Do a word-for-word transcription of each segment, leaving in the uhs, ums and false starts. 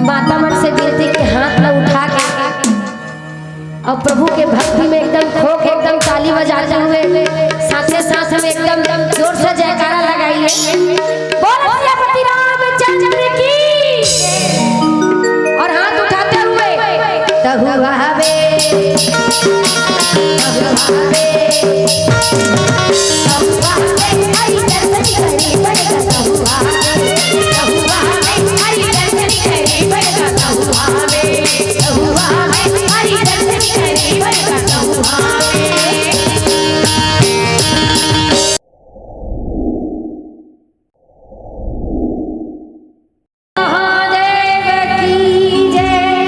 माता मन से विनती के हाथ ला उठा के और प्रभु के भक्ति में एकदम खो के एकदम ताली बजाते हुए साथे साथ हम एकदम जोर से जयकारा लगाइए। बोल सियापति रामचंद्र की। और हाथ उठाते हुए तहुआ हवे, तहुआ हवे। महादेव की जय।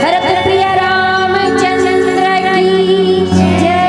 भरत प्रिय रामचंद्र की जय।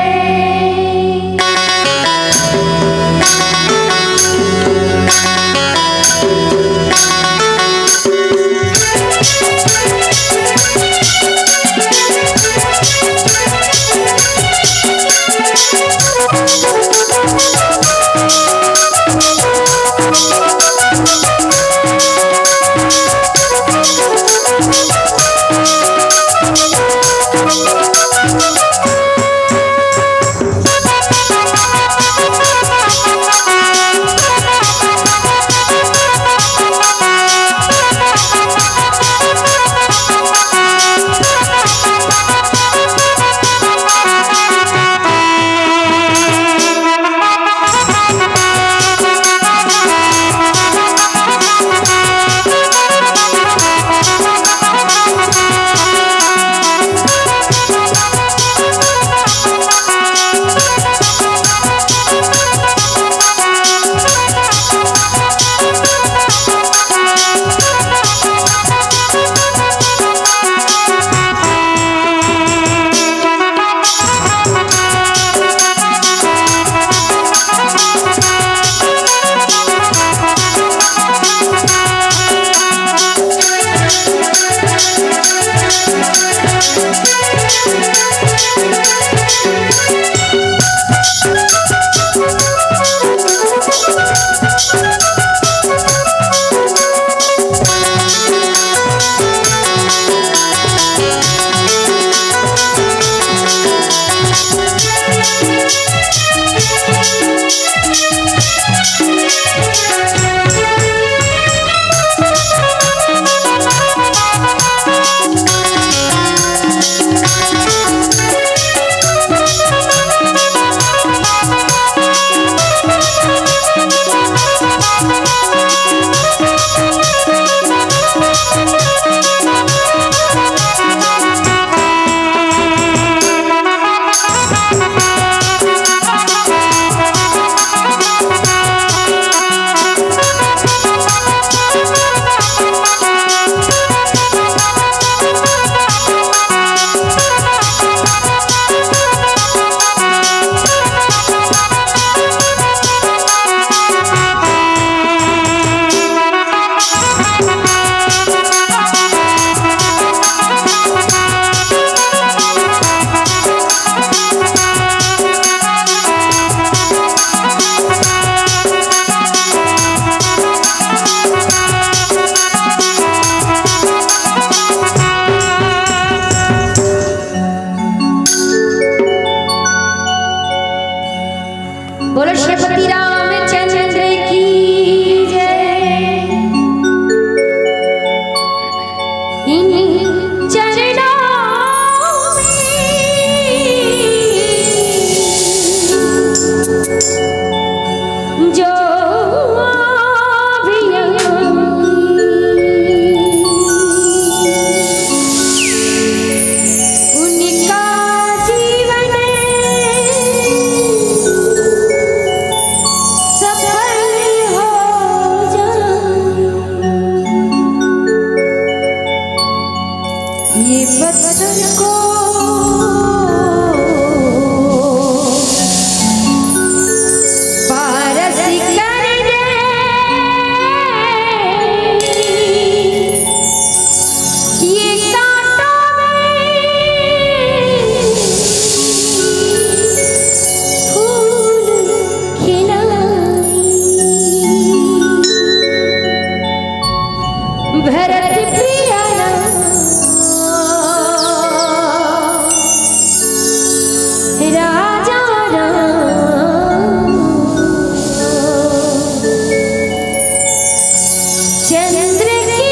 चंद्र की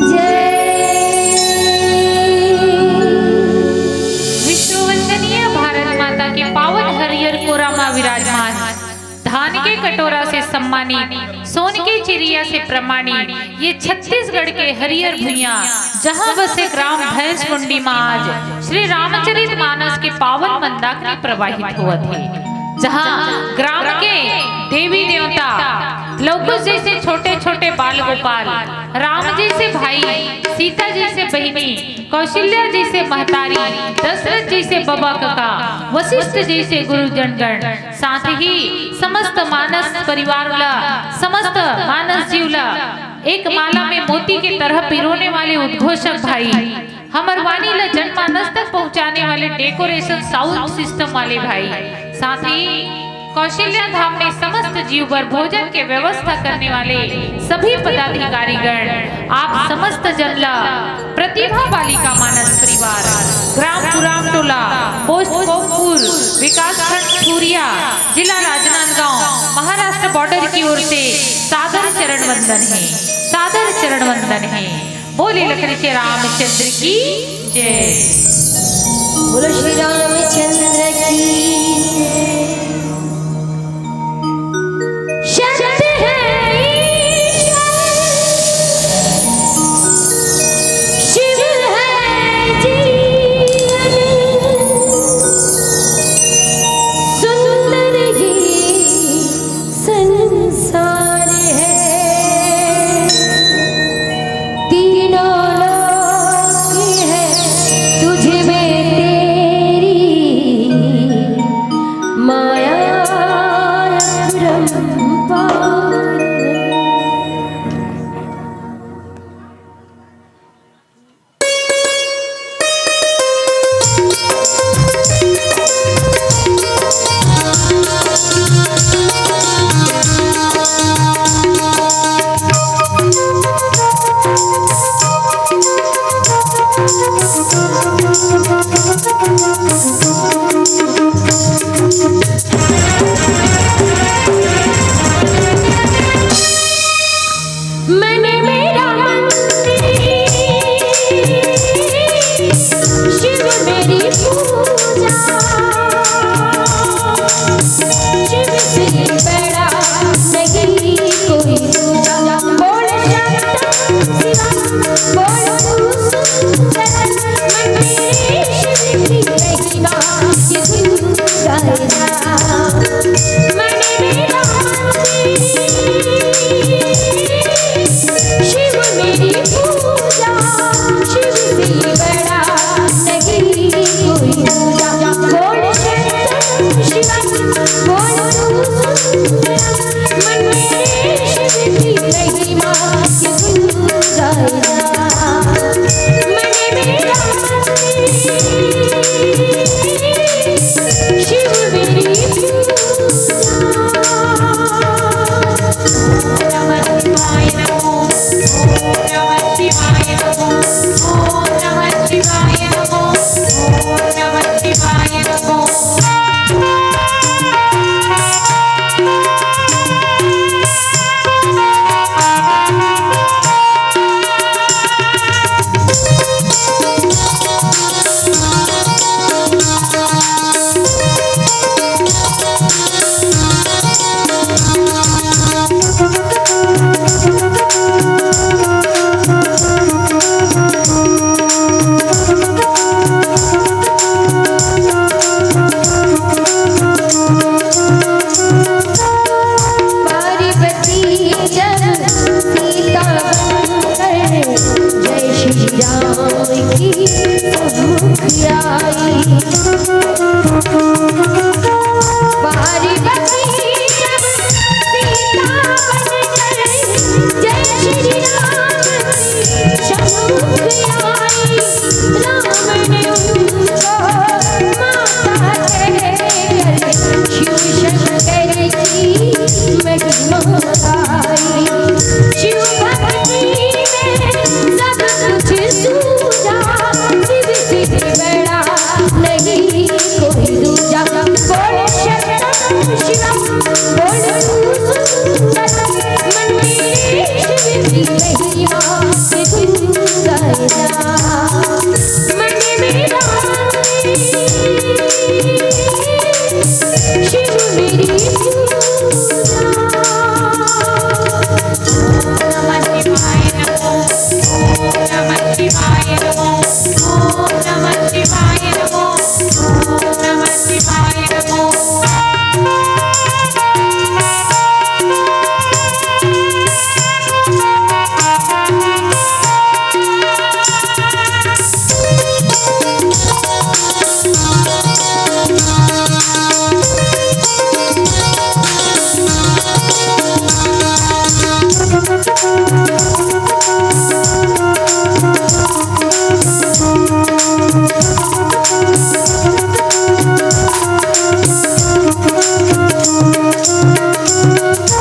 जय। विश्ववंदनीय भारत माता के पावन हरियर कोरा मा विराजमान, धान के कटोरा से सम्मानित, सोन के चिड़िया से प्रमाणित ये छत्तीसगढ़ के हरियर भुइयां, जहां बसे ग्राम भैंस मुंडी मा आज श्री रामचरित मानस के पावन मंदाकिनी प्रवाहित होवत हे, जहां ग्राम के देवी देवता, लव कुश जैसे छोटे छोटे बाल गोपाल, राम जैसे भाई, सीता जैसे बहिनी, कौशल्या जैसे महतारी, दशरथ जैसे बबा कका, वशिष्ठ जैसे गुरुजनगण, साथ ही समस्त मानस परिवार ला, समस्त मानस जीव ला एक माला में मोती के तरह पिरोने वाले उद्घोषक भाई, हमर वाणी ला जनमानस तक पहुंचाने वाले डेकोरेशन साउंड सिस्टम वाले भाई, साथ ही कौशल्या धाम में समस्त जीव बर भोजन के व्यवस्था करने वाले सभी पदाधिकारीगण, आप समस्त जन ला प्रतिभा बालिका मानस परिवार, ग्राम पुराम टोला, पोस्ट कोमपुर, विकासखंड ठुरिया, जिला राजनांदगांव, महाराष्ट्र बॉर्डर की ओर से सादर चरण वंदन है, सादर चरण वंदन है। बोले लखन श्री रामचंद्र की जय। बोलो श्री रामचंद्र की जय। शक्त है ईश्वर, शिव है जीवन, सुंदर ये संसार है, तीनों लोक है तुझ में तेरी माया अपरंपार। मन मेरा मंदिर, शिव मेरी पूजा, शिव से बड़ा नहीं कोई दूजा। बोल शंभो शिवम, बोल तू सुंदरम, मन मेरे शिव की महिमा ये धुन गाएगा। मन मेरा शिव मेरी पूजा, शिव से बड़ा नहीं कोई दूजा। बोल शंभो शिवम, बोल तू सुंदरम, मन मेरे शिव की महिमा ये धुन गाएगा। मन मेरा शिव मेरी पूजा। ओम नमः शिवाय नमः, ओम नमः शिवाय नमः, ओम नमः शिवाय नमः, ओम नमः शिवाय नमः।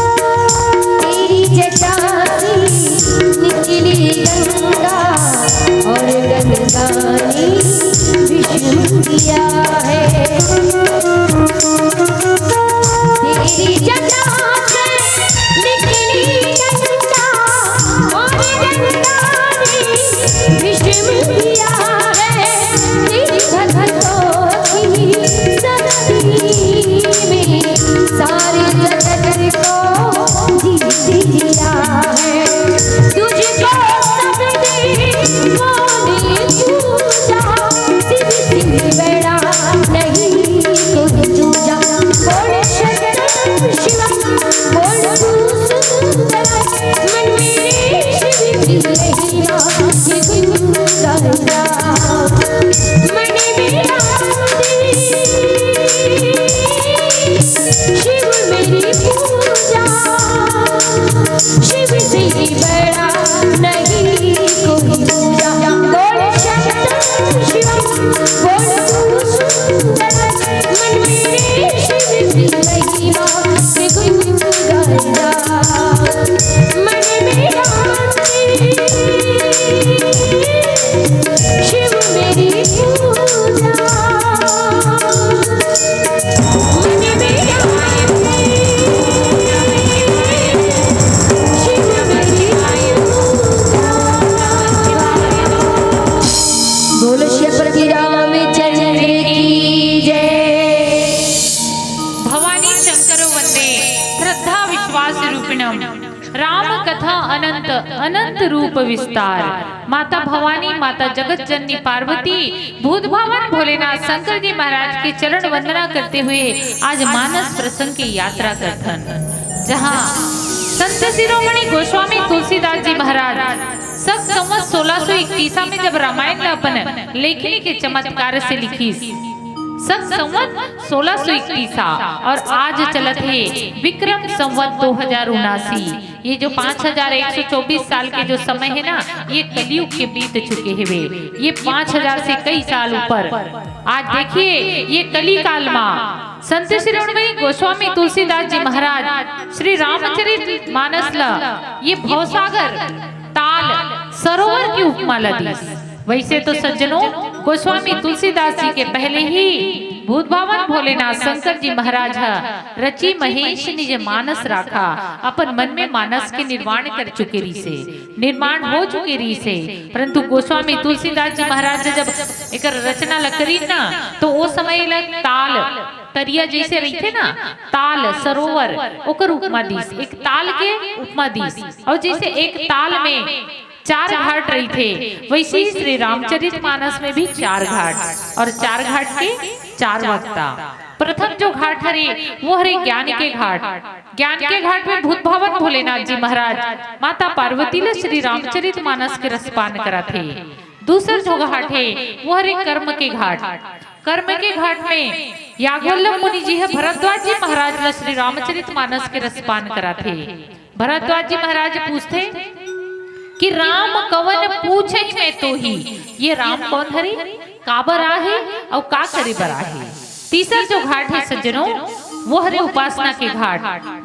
तेरी जटा से निकली गंगा और गंगा ने विष्णु दिया है। तेरी जटा से निकली गंगा और गंगा ने विष्णु दिया है। तेरी भक्तों की शक्ति में सारे जगत को जीत लिया है। तुझको सब देवों ने पूजा, शिव से बड़ा नहीं कोई दूजा। बोल शंकर शिवम, बोल तू सुंदर, मन मेरे शिव की महिमा की गुण गाया। मन मेरा शिव मेरी पूजा, शिव से बड़ा नहीं कोई दूजा। बोल शंकर शिवम, बोल तू सुंदर, मन मेरे शिव की महिमा के गुण गाया। मन मेरा शिव मेरी पूजा। बोलो श्री प्रभु रामचंद्र की जय। भवानी शंकर वंदे श्रद्धा विश्वास रूपिणम। राम कथा अनंत, अनंत रूप विस्तार। माता भवानी, माता जगत जननी पार्वती, भूत भावन भोलेनाथ शंकर जी महाराज के चरण वंदना करते हुए आज मानस प्रसंग की यात्रा करथन, जहाँ संत शिरोमणि गोस्वामी तुलसीदास जी महाराज सक संवत सोलह सौ इकतीसा में जब रामायण ला अपन लेखनी के चमत्कार से लिखिस, सक संवत सोलह सौ इकतीसा और आज चलत हे विक्रम संवत दो हजार उनासी। ये जो पाँच हजार एक सौ चौबीस साल के जो समय है ना, ये कलयुग के बीत चुके हवे। ये पाँच हजार से कई साल ऊपर। आज देखिए, ये कली काल मा संत शिरोमणि गोस्वामी तुलसीदास जी महाराज श्री रामचरित मानस ला ये भवसागर ताल सरोवर की उपमा ला दीस। वैसे तो सज्जनों, गोस्वामी तुलसीदास जी के पहले ही भूत भावन भोलेनाथ शंकर जी महाराज ह रचि महेश निज मानस राखा, अपन मन में मानस के निर्माण कर चुके रहिसे, निर्माण हो चुके रहिसे। परंतु गोस्वामी तुलसीदास जी महाराज जब एकर रचना ल करीन ना, तो ओ समय ल ताल तरिया जैसे रहिथे ना, ताल सरोवर, ओकर उपमा दीस, एक ताल के उपमा दीस। और जैसे एक ताल में चार घाट रहिथे, वैसे ही श्री रामचरित मानस में भी चार घाट, और चार घाट के चार वक्ता। प्रथम जो घाट हरे, वो हरे ज्ञान के घाट। ज्ञान के घाट में भूत भावन भोलेनाथ जी महाराज माता पार्वती ल श्री रामचरित मानस के रसपान कराथे। दूसर जो घाट हे, वो हरे कर्म के घाट। कर्म के घाट में याज्ञवल्क्य मुनि जी ह भरद्वाज जी महाराज ल श्री रामचरित मानस के रसपान कराथे। भरद्वाज जी महाराज पूछथे कि राम कवन पूछहि मैं तोहि, ये राम कौन हरे, काबर आहे अउ का करे बर आहे। तीसर जो घाट हे सज्जनों, वो हरे उपासना के घाट,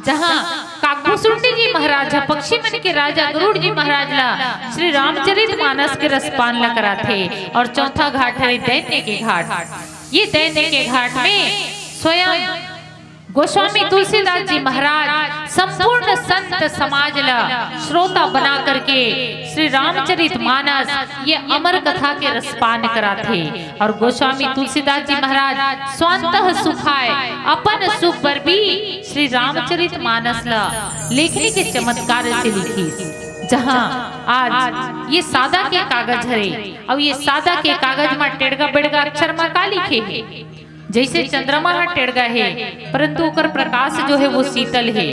जहाँ काकभुसुंडी जी महाराज ह पक्षी मन के राजा गरुड़ जी महाराज ला श्री रामचरित मानस के रसपान ला कराथे। और चौथा घाट हरे दैन्य के घाट। ये दैन्य के घाट में स्वयं गोस्वामी तुलसीदास जी महाराज संपूर्ण संत समाज ला श्रोता बना करके श्री रामचरित मानस ये अमर कथा के रसपान कराथे। और गोस्वामी तुलसीदास जी महाराज स्वांतः सुखाय, अपन सुख बर भी श्री रामचरित मानस ला लेखनी के चमत्कार से लिखिस, जहाँ आज ये सादा के कागज हरे, अउ ये सादा के कागज म टेड़गा बेड़गा अक्षर म का लिखे हे? जैसे चंद्रमा ह टेड़गा हे, परंतु ओकर प्रकाश जो हे वो शीतल हे।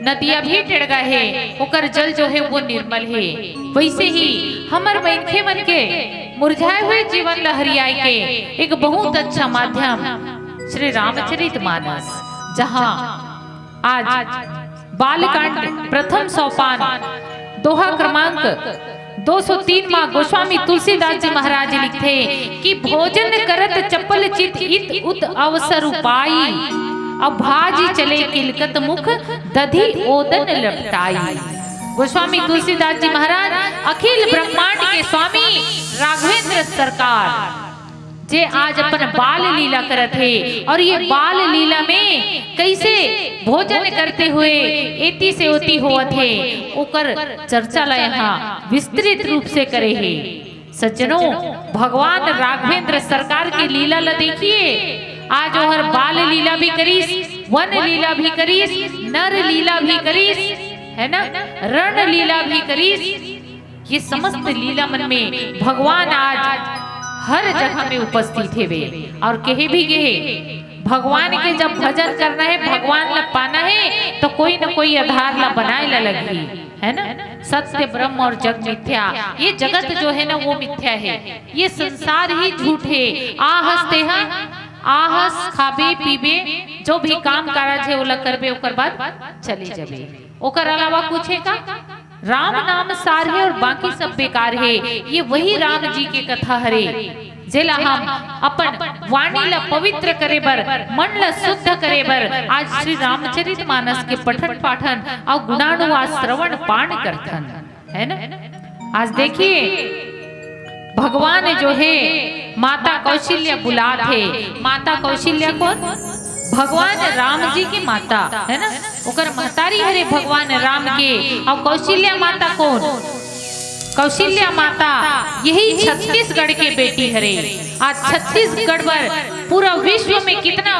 नदिया भी टेड़गा हे, ओकर जल जो हे वो निर्मल हे। वैसे ही हमर मनखे मन के मुरझाए हुए जीवन ल हरियाए के एक बहुत अच्छा माध्यम श्री रामचरित मानस, जहाँ आज बालकांड प्रथम सोपान दोहा क्रमांक दो सौ तीन मा गोस्वामी तुलसीदास जी महाराज लिखथे कि भोजन करत चपल चित इत उत अवसर उपाई, अब भाजी चले किलकत मुख दधि ओदन लपटाई। गोस्वामी तुलसीदास जी महाराज अखिल ब्रह्मांड के स्वामी राघवेंद्र सरकार जे आज अपन बाल लीला करत हे और ये बाल लीला में कैसे भोजन करते हुए एती से ओती होवत हे, ओकर चर्चा ला यहाँ विस्तृत रूप से करे हे। सज्जनों, भगवान राघवेंद्र सरकार के लीला ला देखिए। आज ओहर बाल लीला भी करिस, वन लीला भी करिस, नर लीला भी करिस, है ना, रण लीला भी करिस। ये समस्त लीला मन में भगवान आज हर जगह में उपस्थित हेवे। और कहे भी गे हे, भगवान के जब भजन करना हे, भगवान ला पाना हे, तो कोई न कोई आधार ला बनाए ला लगही, है ना? सत्य, ब्रह्म और जग मिथ्या। ये जगत जो है ना, वो मिथ्या है, ये संसार ही झूठ है। आहस तेहा, आहस, खाबे पीबे, जो भी काम कारज है, ओला करबे, ओकर बाद चले जाबे। ओकर अलावा कुछ है का? राम नाम सार हे और बाकी सब बेकार हे। ये वही राम जी के कथा हरे, जेला हम अपन वाणी ला पवित्र करे बर, मन ला शुद्ध करे बर आज श्री रामचरित मानस के पठन पाठन और गुणानुवाद श्रवण पान करथन, है ना? आज देखिए, भगवान जो हे, माता कौशल्या बुलात हे। माता कौशल्या कोन? भगवान राम जी के माता, है ना? ओकर महतारी हरे भगवान राम के। और कौशल्या माता कोन? कौशल्या माता यही छत्तीसगढ़ के बेटी हरे। आज छत्तीसगढ़ बर पूरा विश्व में कितना,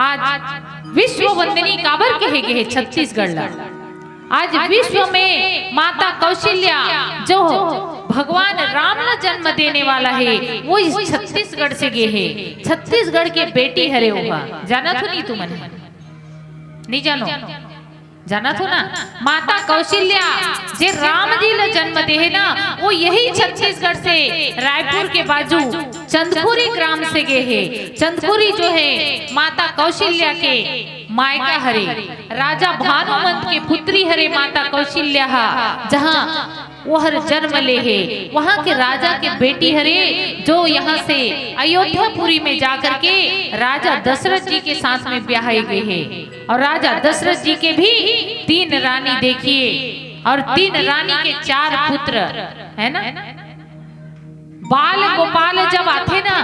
आज विश्व वंदनी काबर कहे गे हे छत्तीसगढ़ ला? आज विश्व में माता कौशल्या जो भगवान राम ला जन्म देने वाला हे, वो इस छत्तीसगढ़ से गे हे। छत्तीसगढ़ के बेटी हरे ओहा। जानत हो नहीं तुमन? नहीं जानो? जानत हो ना? माता कौशल्या जे राम जी ला जन्म दे हे ना, वो यही छत्तीसगढ़ से, रायपुर के बाजू चंदखुरी ग्राम से गे हे। चंदखुरी जो हे माता कौशल्या के मायका हरे, राजा भानुमंत के पुत्री हरे माता कौशल्या हा, जहाँ ओहर जन्म ले हे, वहाँ के राजा के बेटी हरे, जो यहाँ से अयोध्यापुरी में जा करके राजा दशरथ जी के साथ में ब्याहे गे हे। और राजा दशरथ जी के भी तीन रानी देखिए, और तीन रानी के चार पुत्र, है ना? बाल गोपाल जब आथे ना,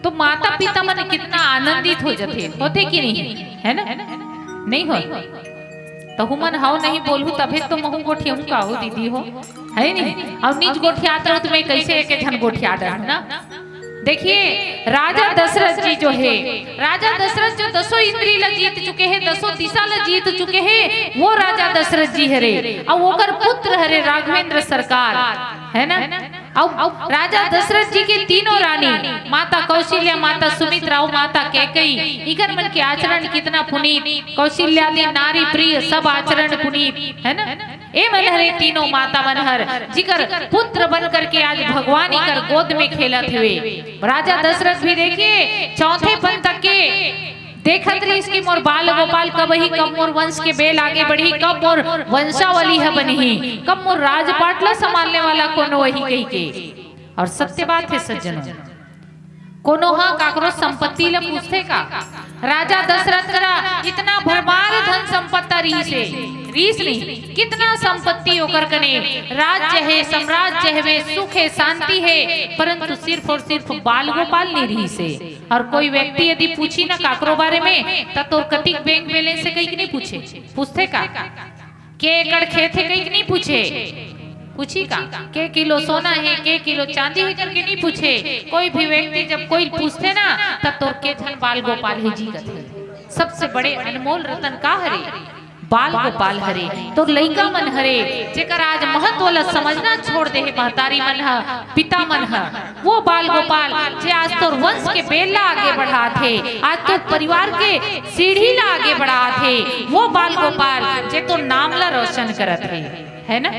तो माता पिता मन कितना आनंदित हो जाथे, होथे कि नहीं, है ना? नहीं हो? तहू मन हव नहीं बोलहू तभे तो महू गोठियाहूँ का हो दीदी हो, है नहीं? अउ निज गोठियात रहू तो मैं कैसे एक झन गोठिया डरहूँ ना। देखिए, राजा दशरथ जी जो हे, राजा दशरथ जो दसों इंद्री ला जीत चुके हे, दसों दिशा ला जीत चुके हे, वो राजा दशरथ जी हरे। अउ ओकर पुत्र हरे राघवेंद्र सरकार, है ना? अउ राजा दशरथ जी के तीनों रानी, माता कौशल्या, माता सुमित्रा अउ माता कैकेयी, इकर मन के आचरण कितना पुनीत, कौशल्यादि नारी प्रिय, सब आचरण पुनीत, है ना? ए मन हरे तीनों माता मन हर, जिकर पुत्र बन करके आज भगवान इकर गोद में खेलत हुए। राजा दशरथ भी देखिए, चौथे पन तक के देखत रहिस कि मोर बाल गोपाल कब ही, कब मोर वंश के बेल आगे बढ़ही, कब मोर वंशावली ह बनही, कब मोर राजपाट ला संभालने वाला कोनो वही कही के। और सत्य बात है सज्जनों, कोनो हा काकरो संपत्ति ला पूछथे का? राजा दशरथ करा इतना भरमार धन संपत्ति रहिस हे, रहिस नहीं, कितना संपत्ति ओकर कने, राज्य हे, साम्राज्य हवे, सुख हे, शांति हे, परंतु सिर्फ और सिर्फ बाल गोपाल नहीं रहिस हे। और कोई व्यक्ति यदि पूछी ना काकरो बारे में, त तोर कतिक बैंक बैलेंस हे कहिके नहीं पूछे, पूछथे का? के एकड़ खेत हे कहिके नहीं पूछे, पूछी का? के किलो सोना हे, के किलो चांदी हे करके नहीं पूछे। कोई भी व्यक्ति जब कोई पूछथे ना, तब तोर के झन बाल गोपाल हे जी कथे। सबसे बड़े अनमोल रतन का हरे? बाल गोपाल हरे, तोर लइका मन हरे, जेकर आज महत्व ल समझना छोड़ दे हे महतारी मन ह, पिता मन ह। वो बाल गोपाल जे आज तोर वंश के बेल ला आगे बढ़ात हे, आज तोर परिवार के सीढ़ी ला आगे बढ़ात हे, वो बाल गोपाल जे तोर नाम ला रोशन करत हे, है ना?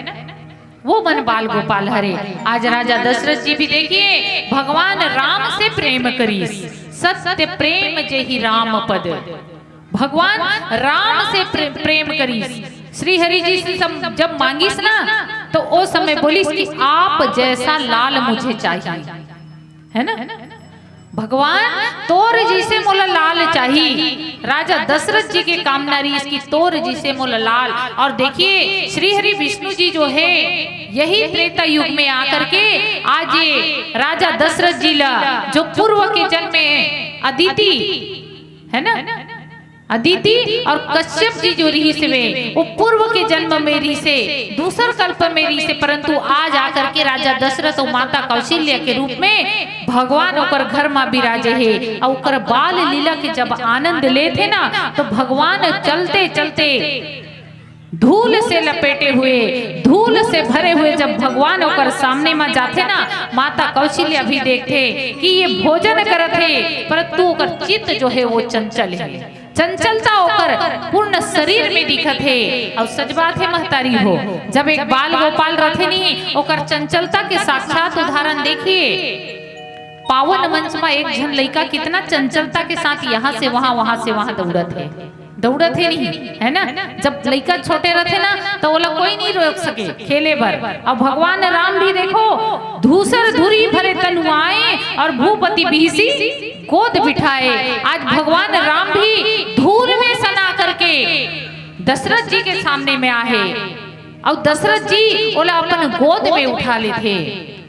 वो मन बाल गोपाल हरे। आज राजा दशरथ जी भी देखिए, भगवान राम से प्रेम करीस, सत्य प्रेम जेहि राम पद। भगवान राम से प्रे-, प्रेम करीस। श्री हरि जी से सम-, जब मांगिस ना, तो ओ समय बोलिस कि आप जैसा लाल मुझे चाहिए, है ना? भगवान, तोर जैसे मोला लाल चाही। राजा दशरथ जी के कामना रहिस कि तोर जैसे मोला लाल। और देखिए, श्री हरि विष्णु जी जो है, यही त्रेता युग में आकर के आज ये राजा दशरथ जी ला, जो पूर्व के जन्म में अदिति, है ना, अदिति और कश्यप जी जो रहिस हे, वो पूर्व के जन्म में रहिस हे, दूसर कल्प में रहिस हे, परंतु आज आकर के राजा दशरथ और माता कौशल्या के रूप में भगवान ओकर घर मा विराजे हे। और ओकर बाल लीला के जब आनंद लेथे ना, तो भगवान चलते चलते धूल से लपेटे हुए, धूल से भरे हुए जब भगवान ओकर सामने मा जाथे ना, माता कौशल्या भी देखथे कि ये भोजन करत हे, परंतु ओकर चित्त जो हे वो चंचल हे। चंचलता ओकर पूर्ण शरीर में दिखत हे। अउ सच बात हे महतारी हो, जब एक बाल गोपाल रथे नहीं, ओकर चंचलता के साक्षात उदाहरण देखिए। पावन मंच मा एक झन लइका कितना चंचलता के साथ यहाँ से वहाँ, वहाँ से वहाँ दौड़त हे, दौड़त हे नहीं, है ना? जब लइका छोटे रथे ना, तो ओला कोई नहीं रोक सके खेले बर। अब भगवान राम भी देखो, धूसर धूरी भरे तनु आए और भूपति बिहसी गोद बिठाए। आज भगवान राम भी धूल में सना करके दशरथ जी के सामने में आहे, अउ दशरथ जी ओला अपन गोद में उठा लेथे।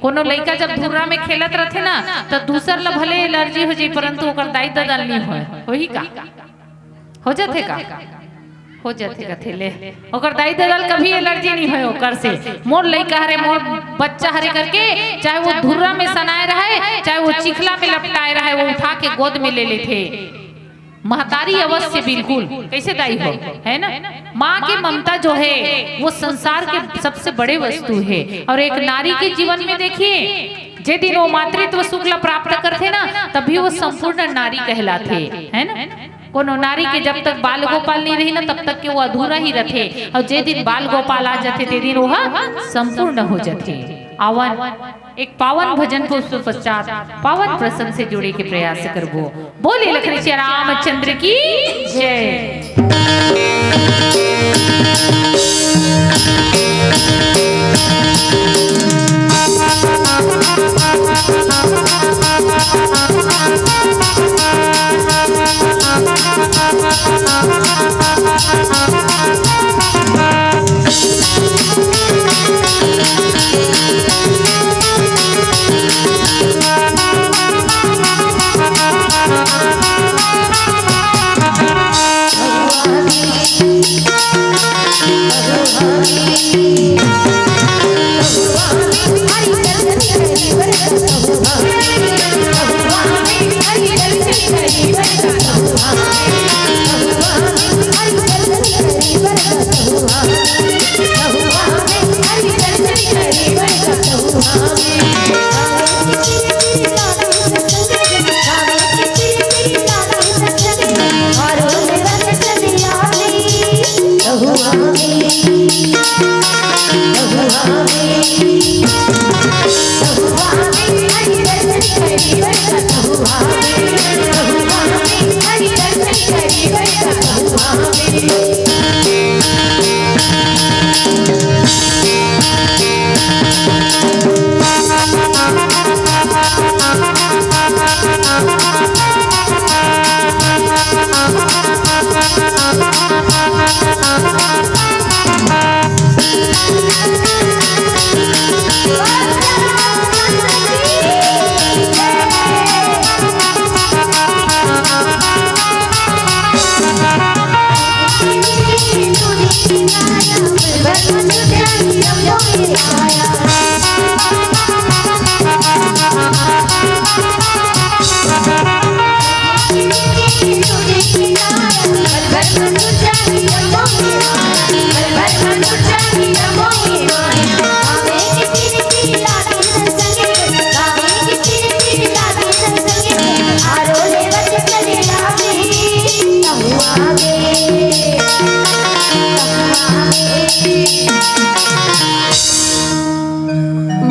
कोनो लइका जब धुर्रा में खेलत रथे ना, त दूसर ला भले एलर्जी हो जाई, परंतु ओकर दाई ददा ल नहीं होय। होही का? हो जाथे का? हो जाथे कथे ले। ओकर दाई ददा ल कभी एलर्जी नहीं होय ओकर से। मोर लइका हरे, मोर बच्चा हरे करके, चाहे वो धुर्रा में सनाए रहे, चाहे वो चिखला में लपटाए रहे, वो उठा के गोद में ले लेथे। महतारी अवश्य बिल्कुल, कैसे दाई हो, है ना? माँ की ममता जो है, वो संसार के सबसे बड़े वस्तु है। और एक नारी के जीवन में देखिए, जे दिन वो मातृत्व सुख ला प्राप्त करथे ना, तभी वो संपूर्ण नारी कहलाथे, है ना? कोनो नारी के जब तक बाल गोपाल नहीं रही ना, तब तक के वो अधूरा ही रथे, और जे दिन बाल गोपाल आ जाथे, ते दिन वो संपूर्ण हो जाथे। आवन एक पावन भजन पुष्प पश्चात पावन प्रसंग से जुड़े के प्रयास करबो। बोले लखन श्री रामचंद्र की जय।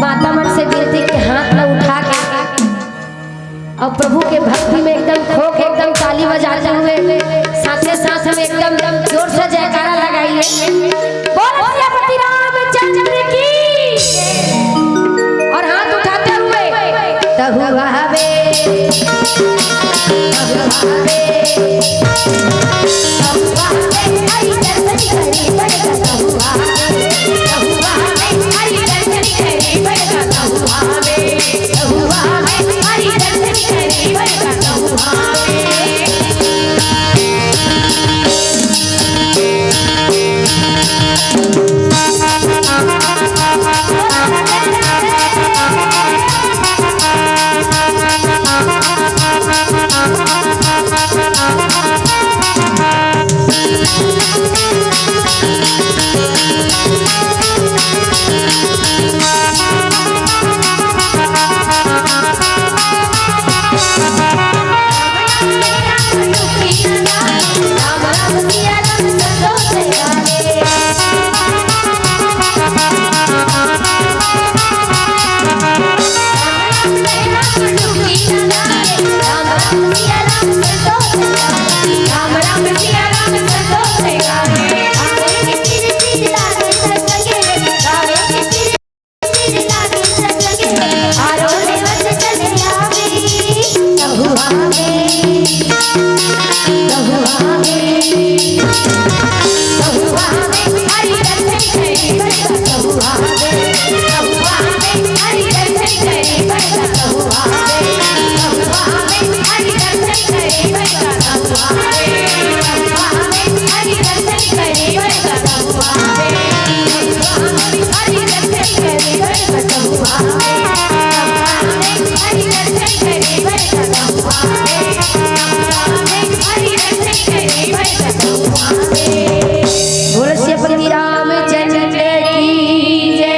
माता मन से विनती के हाथ ला उठा के और प्रभु के भक्ति में एकदम खो के एकदम ताली बजाते हुए साथे साथ हम एकदम जोर से जयकारा लगाइए। बोल सियापति रामचंद्र की। और हाथ उठाते हुए तहुआ हवे, तहुआ हवे, तहुआ हवे, हरि दर्शन करे बड़का तहुआ हवे, तहुआ हवे, हरि दर्शन करे बड़का तहुआ हवे। बोलो सियापति रामचंद्र की जय।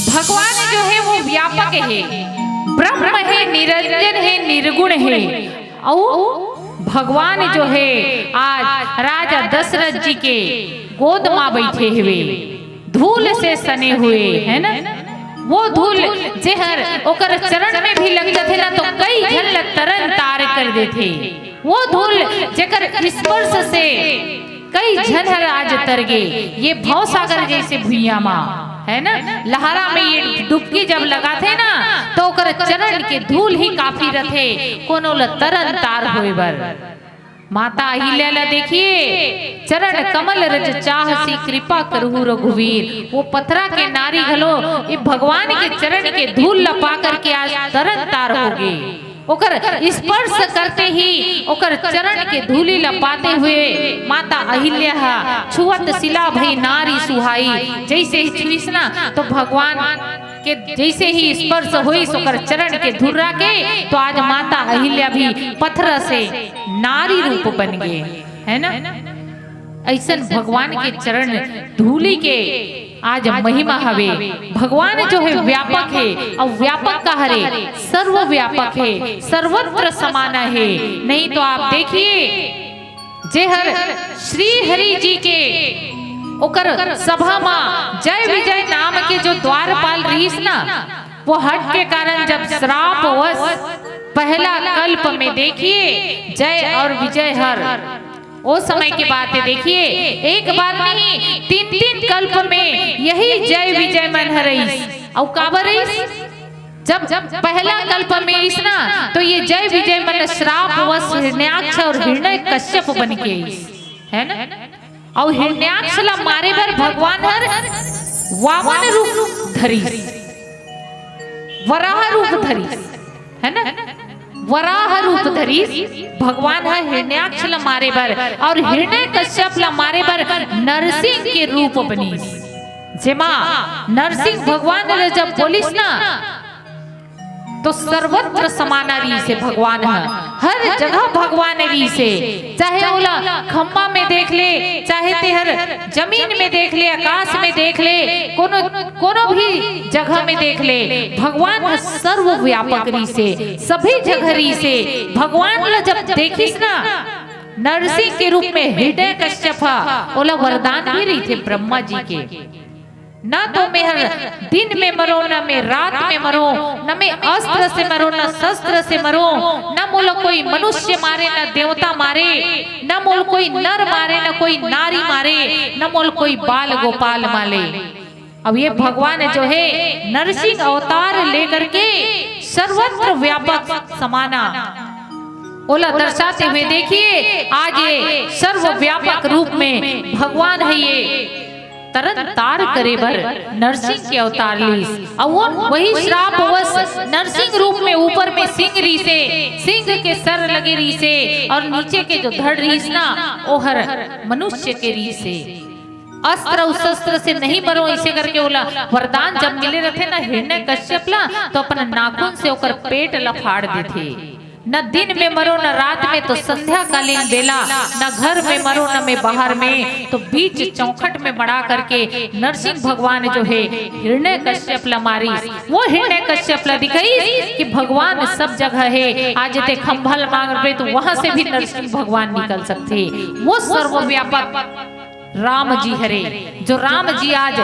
भगवान जो है वो व्यापक है, ब्रह्म है, निरंजन है, निर्गुण है। अउ भगवान जो है आज राजा दशरथ जी के गोद मा बैठे हुए, धूल से सने हुए, है ना? वो धूल जेहर ओकर चरण में भी लग जाथे ना, तो कई झन ल तरन तार कर देथे। वो धूल जेकर स्पर्श से कई झन हर आज तरगे, ये भवसागर जैसे भुइयां मा, है ना, लहरा में ये डुबकी जब लगाथे ना, तो ओकर चरण के धूल ही काफी रथे कोनो ल तरन तार होए बर। माता अहिल्या ला देखिए, चरण कमल रज चाहसी कृपा करहु रघुवीर। वो पथरा के नारी घलो ये भगवान के चरण के धूल ला पा करके आज तरन तार हो गे। ओकर स्पर्श करते ही ओकर चरण के धूलि ला पाते हुए माता अहिल्या हा छुअत सिला भई नारी सुहाई। जैसे ही छुईस ना तो भगवान के जैसे ही स्पर्श होइस ओकर चरण के धुर्रा के, तो आज माता अहिल्या भी पथरा से नारी रूप बन गे, है ना? अइसन भगवान के चरण धूलि के आज महिमा हवे। भगवान जो है व्यापक है, अउ व्यापक का हरे, सर्वव्यापक है, सर्वत्र समाना है। नहीं तो आप देखिए, जेहर श्री हरि जी के ओकर सभा मा जय विजय नाम के जो द्वारपाल रहिस ना, वो हठ के कारण जब श्रापवश पहला कल्प में देखिए जय और विजय हर ओ समय के बात है, देखिए, एक बार नहीं, तीन-तीन कल्प में यही जय विजय मन ह रहिस। अउ काबर रहिस? जब, जब पहला कल्प में आइस ना, तो ये जय विजय मन श्रापवश हिरण्याक्ष और हिरण्य कश्यप बन के आइस, है ना? अउ हिरण्याक्ष ला मारे बर भगवान हर वामन रूप धरिस, वराह रूप धरिस, है ना? वराह रूप धरिस, भगवान ह हिरण्याक्ष ल मारे बर अउ हिरण्यकश्यप ल मारे बर नरसिंह के रूप बनिस। जेमा नरसिंह भगवान ल जब बोलिस ना, तो सर्वत्र समाना रहिस हे भगवान ह, हर जगह भगवान रहिस हे। चाहे ओला खम्बा में देख ले, चाहे तेहर जमीन में देख ले, आकाश में देख ले, कोनो कोनो भी जगह में देख ले, भगवान ह सर्वव्यापक रहिस हे, सभी जगह रहिस हे। भगवान ल जब देखिस ना नरसिंह के रूप में हिरण्यकश्यप ह, ओला वरदान भी रहिथे ब्रह्मा जी के, ना तो मेहर दिन में मरो, ना मैं रात में मरो, ना मैं अस्त्र से मरो, ना शस्त्र से मरो, ना मोला कोई मनुष्य मारे, ना देवता मारे, ना मोला कोई नर मारे, ना कोई नारी मारे, ना मोला कोई बाल गोपाल मारे। अब ये भगवान जो है नरसिंह अवतार लेकर के सर्वत्र व्यापक समाना, ओला दर्शाते हुए देखिए, आज ये सर्वव्यापक रूप में भगवान ह ये तरन तार करे बर नरसिंह के अवतार लिस। अउ वो वही श्रापवश नरसिंह रूप में ऊपर में सिंह रहिस हे, सिंह के सर लगे रहिस हे अउ नीचे के जो धड़ रहिस ना, ओहर मनुष्य के रहिस हे। अस्त्र अउ शस्त्र से नहीं मरो, इसे करके ओला वरदान जब मिले रहिथे ना हिरण्यकश्यप ला, तो अपन नाखून से ओकर पेट ला फाड़ देथे। न दिन में मरो, न रात में, तो संध्याकालीन बेला, न घर में मरो, न में बाहर में, तो बीच चौखट में मड़ा करके नरसिंह भगवान जो है हिरण्यकश्यप ला मारिस। वो हिरण्यकश्यप ला दिखाइस कि भगवान सब जगह है। आज ते खंभा ला मांग रहे तो वहां से भी नरसिंह भगवान निकल सकथे। वो सर्वव्यापक राम जी हरे, जो राम जी आज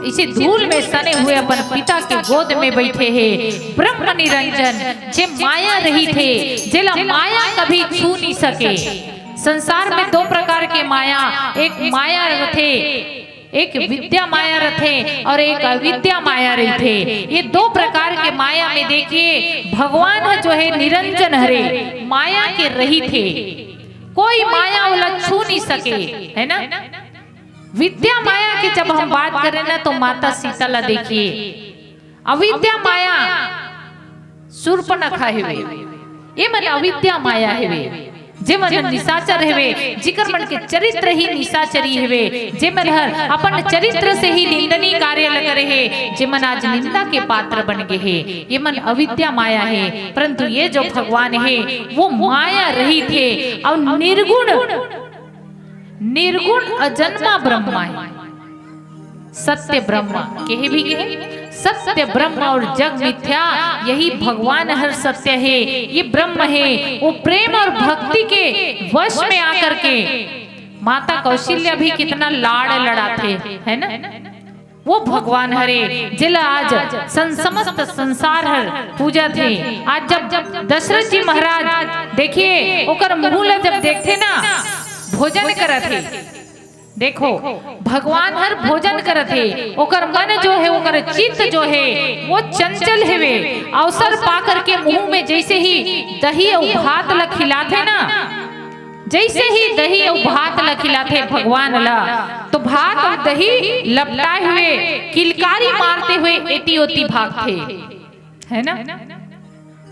इसे धूल में सने हुए अपन पिता के गोद में बैठे हे। ब्रह्म निरंजन, जे माया रहित हे, जेला माया कभी छू नहीं सके। संसार में दो प्रकार के माया, एक माया रथे, एक विद्या माया रथे अउ एक अविद्या माया रहिथे। ये दो प्रकार के माया में देखिए, भगवान ह जो है निरंजन हरे, माया के रहित हे, कोई माया ओला छू नहीं सके, है ना? विद्या माया के जब हम बात करें ना, तो माता सीता ला देखिए, अविद्या माया सूर्पनखा हेवे, ये मन अविद्या माया हेवे, जे मन निशाचर हेवे, जिकर मन के चरित्र ही निशाचरी हेवे, जे मन हर अपन चरित्र से ही निंदनीय कार्य ल करे हे, जे मन आज निंदा के पात्र बन गे हे, ये मन अविद्या माया हे। परंतु ये जो भगवान हे, वो माया रहित हे अउ निर्गुण, निर्गुण अजन्मा ब्रह्मा हे। सत्य ब्रह्म, केहे भी केहे, सत्य ब्रह्म अउ जग मिथ्या, यही भगवान हर सत्य हे। ये ब्रह्म हे, वो प्रेम अउ भक्ति के वश में आकर के माता कौशल्या भी कितना लाड़ लड़ाथे, है ना? वो भगवान हरे, जेला आज सं-, समस्त संसार हर पूजथे। आज जब, जब दशरथ जी महाराज देखिए, ओकर मुंह ला जब देखथे ना, भोजन करत हे। देखो, भगवान हर भोजन करत हे, ओकर मन जो हे, ओकर चित्त जो हे, वो चंचल हेवे। अवसर पा करके मुंह में जैसे ही दही अउ भात ला खिलाथे ना, जैसे ही दही अउ भात ला खिलाथे भगवान ला, तो भात अउ दही लपटाए हुए किलकारी मारते हुए एती ओती भागथे, है ना?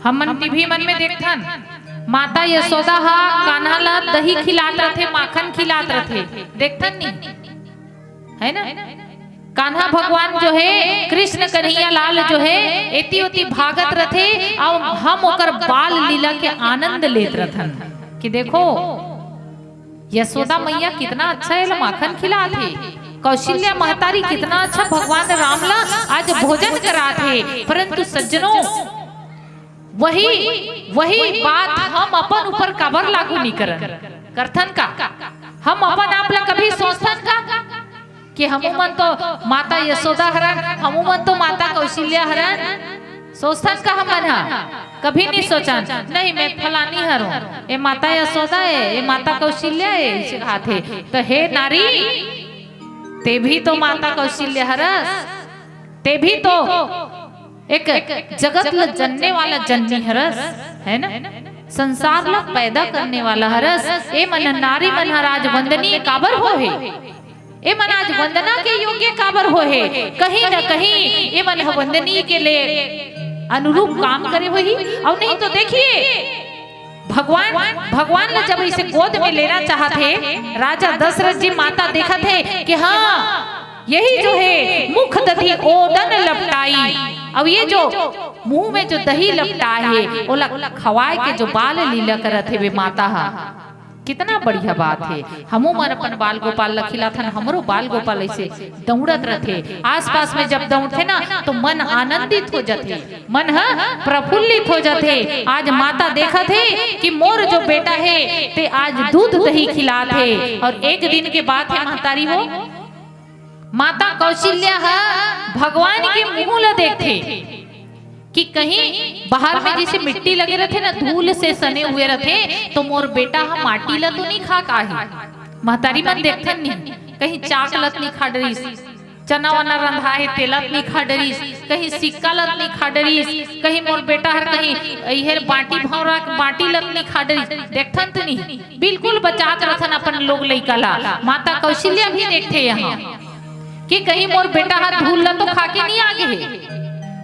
हमन टीवी मन में देखथन, माता यशोदा हा कान्हा ला दही खिलात रथे, माखन खिलात रथे, देखथन नी, है ना? कान्हा भगवान जो है, कृष्ण कन्हैया लाल जो है, एती ओती भागत रथे, अउ हम ओकर बाल लीला के आनंद लेत रथन कि देखो, यशोदा मैया कितना अच्छा एला माखन खिलात हे, कौशल्या महतारी कितना अच्छा भगवान राम ला आज भोजन करात हे। परंतु सज्जनों, वही, वही बात हम अपन ऊपर काबर लागू नहीं करन, करथन का? हम अपन आप ला कभी सोचथन का कि हमू मन तो माता यशोदा हरन, हमू मन तो माता कौशल्या हरन? सोचथन का हमन हा? कभी नहीं सोचन, नहीं, मैं फलानी हरों, ए माता यशोदा ए, ए माता कौशल्या ए, इसे कहाथे। तो हे नारी, ते भी तो माता कौशल्या हरस, ते भी तो एक जगत ल जनने वाला जननी हरस, है ना? संसार ल पैदा करने वाला हरस। ए मन नारी मन हर आज वंदनीय काबर हो हे? ए मन आज वंदना के योग्य काबर हो हे? कहीं न कहीं ए मन ह वंदनीय के लिए अनुरूप काम करे होही। अउ नहीं तो देखिए, भगवान, भगवान ला जब इसे गोद में लेना चाहत हे राजा दशरथ जी, माता देखत हे कि हाँ, यही जो हे मुख दधि ओदन लपटाई, अउ ये जो मुंह में जो दही लपटाए हे, ओला खवाए के जो बाल लीला करत हे वे माता हा, कितना बढ़िया बात हे। हमू मन अपन बाल गोपाल ल खिलाथन, हमरो बाल गोपाल ऐसे दौड़त रथे, आसपास में जब दौड़थे ना तो मन आनंदित हो जाथे, मन ह प्रफुल्लित हो जाथे। आज माता देखत हे कि मोर जो बेटा हे ते आज दूध दही खिलात हे, और एक दिन के बात हे महतारी हो, माता कौशल्या ह भगवान के मुंह ल देखथे कि कहीं बाहर में जैसे मिट्टी लगे रथे ना, धूल से सने हुए रथे, तो मोर बेटा ह माटी ल तो नहीं खा काहे। महतारी मन देखथन नहीं, कहीं चाक लत नहीं खा डरिस, चना वना रंधा हे तेलत नहीं खा डरिस, कहीं सिक्का लत नहीं खा डरिस, कहीं मोर बेटा हर कहीं इहर बाटी भौरा बाटी लत नहीं खा डरिस। देखथन तो नहीं, बिल्कुल बचात रथन अपन लोग लइका ला। माता कौशल्या भी देखथे यहाँ कि कहीं मोर बेटा ह धूल ला तो खा के नहीं आगे हे,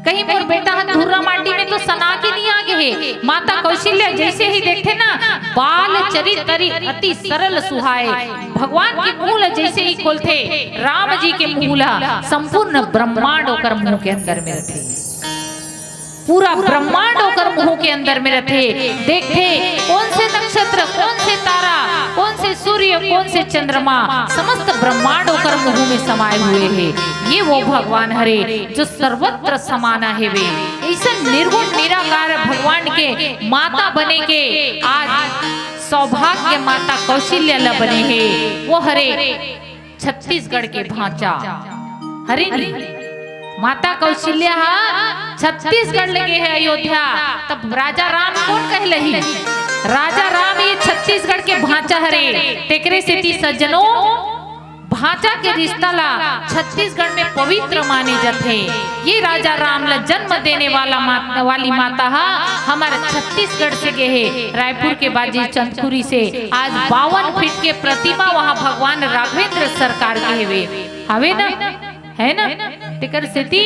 कहीं मोर बेटा ह धुर्रा माटी में तो सना के नहीं आगे हे। माता कौशल्या जैसे ही देखथे ना, बाल चरित तरी अति सरल सुहाए, भगवान के मुंह ला जैसे ही खोलथे, राम जी के मुंह ला, संपूर्ण ब्रह्मांड ओकर मुंह के अंदर में रथे। पूरा ब्रह्मांड ओकर मुंह के अंदर में रथे। देखथे कोन से नक्षत्र, कोन से तारा, कोन से सूर्य, कोन से चंद्रमा, समस्त ब्रह्मांड ओकर मुंह में समाए हुए हे। ये वो भगवान हरे जो सर्वत्र समाना हेवे। ऐसन निर्गुण निराकार भगवान के माता बने के आज सौभाग्य माता कौशल्या ला बने हे। वो हरे छत्तीसगढ़ के भांचा हरे नी। माता कौशल्या हा छत्तीसगढ़ ले गे हे अयोध्या, तब राजा राम कोन कहलही? राजा राम ये छत्तीसगढ़ के भांचा हरे। तेकरे सेती सज्जनों, भांचा के रिश्ता ला छत्तीसगढ़ में पवित्र माने जाथे। ये राजा राम ला जन्म देने वाला मात-, वाली माता हा हमर छत्तीसगढ़ से गे हे, रायपुर के बाजी चंदखुरी से। आज बावन फीट के प्रतिमा वहां भगवान राघवेंद्र सरकार के हेवे, हवे ना, है ना? तेकर सेती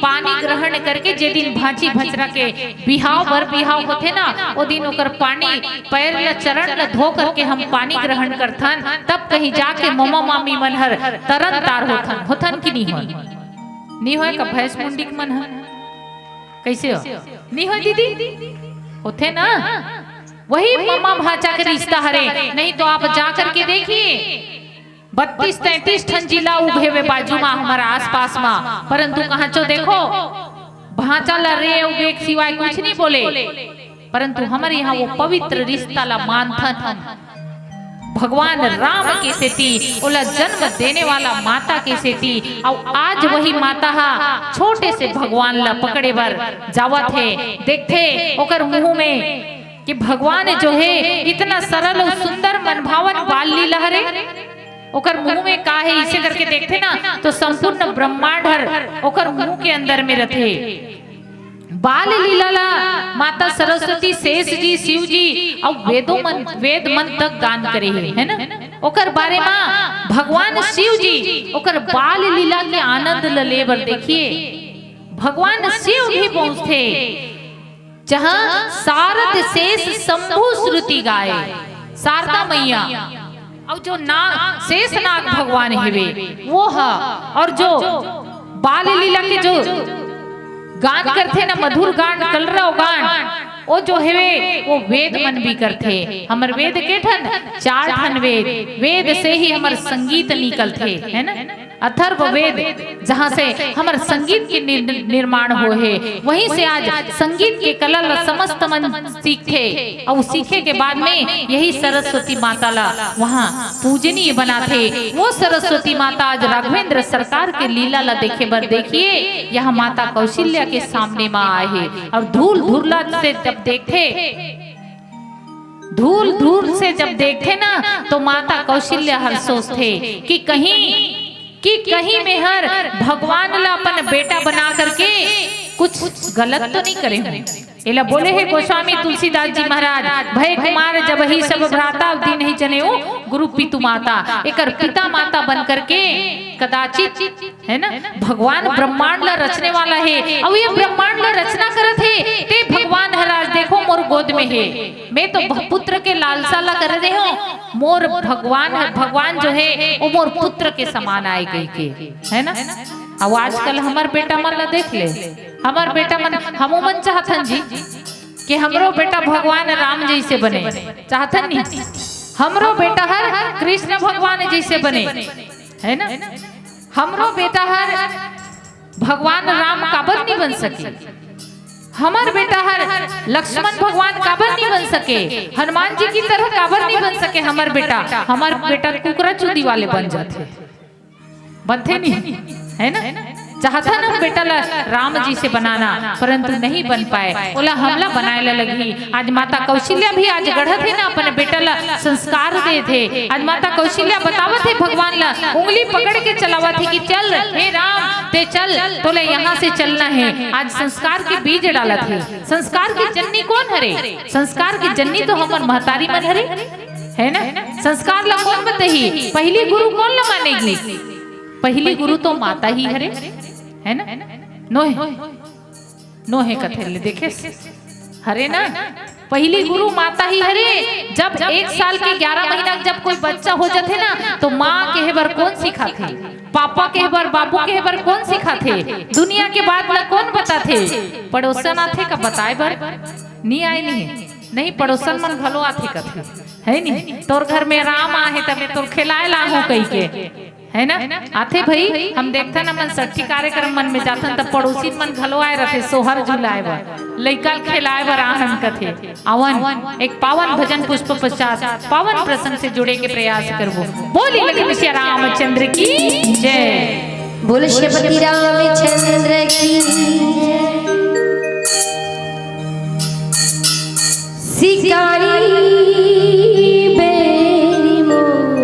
पानी ग्रहण करके जे दिन भांची भचरा के बिहाव बर बिहाव होथे ना, ओ दिन ओकर पानी पैर ल चरण ल धो करके हम पानी ग्रहण करथन, तब कहीं जाके ममा मामी मन हर तरन तार होथन, होथन कि नहीं होय? नहीं होय का भैंस मुंडी के मन हर? कैसे हो? नहीं होय दीदी? होथे ना? वही ममा भांचा के रिश्ता हरे, नहीं तो आप जा करके देखिए, बत्तीस तैंतीस ठन जिला उभे हुए बाजू मा, हमारा आसपास मा, परंतु कहांचो देखो, भांचा ला रे अउ बेक सिवाय कुछ नहीं बोले। परंतु हमर यहाँ वो पवित्र रिश्ता ला मानथन हम। भगवान राम के सेती, ओला जन्म देने वाला माता के सेती, अउ आज वही माता हा छोटे से भगवान ला पकड़े बर जावत हे। देखथे ओकर मुंह में कि भगवान जो हे इतना सरल अउ सुंदर मनभावन बाल लीला हरे, ओकर मुंह में का हे, इसे करके देखथे ना तो संपूर्ण ब्रह्मांड हर ओकर मुंह के अंदर में रथे। बाल लीला ला माता सरस्वती, शेष जी, शिव जी अउ वेदों मन, वेद मन तक गान करे हे, है ना? ओकर बारे मा भगवान शिव जी ओकर बाल लीला के आनंद ल ले बर देखिए, भगवान शिव भी पहुंचथे, जहां शारद शेष शंभु श्रुति गाए, शारदा मैया, अउ जो नाग, शेष नाग भगवान हेवे, वो ह, अउ जो बाल लीला के जो गान करथे ना, मधुर गान, कलरव गान, वो जो हेवे, वो वेद मन भी करथे। हमर वेद के ठन, चार ठन वेद, वेद से ही हमर संगीत निकलथे, है ना? अथर्व वेद, जहाँ से हमर संगीत के निर-, निर्माण होए हे, वहीं से आज संगीत के कला ला समस्त मन सीखथे, अउ सीखे के बाद में यही सरस्वती माता ला वहाँ पूजनीय बनाथे। वो सरस्वती माता आज राघवेंद्र सरकार के लीला ला देखे बर, देखिए, यहाँ माता कौशल्या के सामने मा आए हे, अउ धूल धुरला से जब देखथे, धूल धूल से जब देखथे ना, तो माता कौशल्या हर सोचथे कि कहीं, कि कहीं मैं हर भगवान ला अपन बेटा बना करके कुछ गलत तो नहीं करे हूँ। एला बोले हे गोस्वामी तुलसीदास जी महाराज, "भय कुमार जबहि सब भ्राता, दीनहि जनेऊ गुरु पितु माता।" एकर पिता माता बन करके कदाचित, है ना, भगवान ब्रह्मांड ला रचने वाला हे, अउ ये ब्रह्मांड ला रचना करत हे, ते भगवान हर आज देखो मोर गोद में हे, मैं तो भ-, पुत्र के लालसा ला कर रहे हो, मोर भगवान, भगवान जो हे वो मोर पुत्र के समान आय कहिके, है ना। अब आजकल हमर बेटा मन ला देख ले, हमर बेटा मन, हमू मन चाहथन जी कि हमरो बेटा भगवान राम जैसे बने, चाहथन नहीं? हमरो बेटा हर कृष्ण भगवान जैसे बने, है ना? हमरो बेटा हर भगवान राम काबर नहीं बन सके? हमर बेटा हर लक्ष्मण भगवान काबर नहीं बन सके? हनुमान जी की तरह काबर नहीं बन सके हमर बेटा? हमर बेटा कुकरा चुंदी वाले बन जाथे, बनथे नहीं, है ना? चाहथन हम बेटा ला राम जी से बनाना, परंतु नहीं बन पाए। ओला हमला बनाए ला लगही। आज माता कौशल्या भी आज गढ़त हे ना, अपने बेटा ला संस्कार देत हे। आज माता कौशल्या बतावत हे भगवान ला, उंगली पकड़ के चलावत हे कि चल हे राम, ते चल, तोला यहाँ से चलना हे। आज संस्कार के बीज डालत हे। संस्कार के जननी कोन हरे? संस्कार के जननी तो हमर महतारी मन हरे, है ना? संस्कार ला कोन बताही? पहली गुरु कोन ला मानेगी? पहली गुरु तो माता ही हरे, है ना? नोहे, नोहे कथे ले देखे, हरे ना? पहली गुरु माता ही हरे। जब एक साल के ग्यारह महीना के जब कोई बच्चा हो जाथे ना, तो माँ कहे बर कोन सिखाथे? पापा कहे बर, बाबू कहे बर कोन सिखाथे? दुनिया के बात ला कोन बताथे? पड़ोसन आथे का बताए बर? नहीं आए नहीं, नहीं, पड़ोसन मन घलो आथे कथे, है नहीं? तोर घर में राम आहे तबे तोर खिलाए ला हो कहिके, है ना? आथे भाई, हम देखथन हमन सट्ठी कार्यक्रम मन में जाथन त पड़ोसी मन घलो आए रथे सोहर झुलाए बर, लइका ल खिलाए बर आहन कथे। आवन एक पावन भजन पुष्प पश्चात पावन प्रसंग से जुड़े के प्रयास करबो। बोली लक्ष्मी सिया रामचंद्र की जय। बोल श्रीपति रामचंद्र की। शिकारी बेरी मोर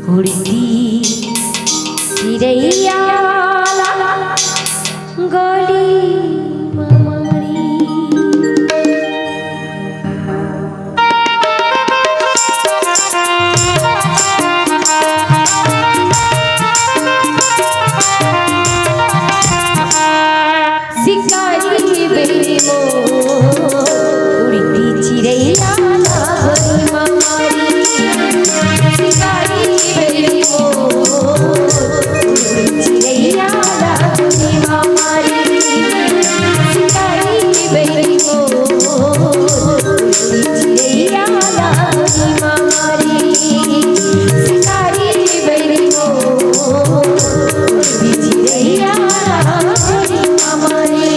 उड़ती चिरैया ला गोली मारी। शिकारी बेरी मोर उड़ती चिरैया ला गोली मारी। शिकारी बेरी मोर उड़ती चिरैया ला गोली मारी। शिकारी बेरी मोर उड़ती चिरैया ला गोली मारी। शिकारी बेरी मोर उड़ती चिरैया ला गोली मारी।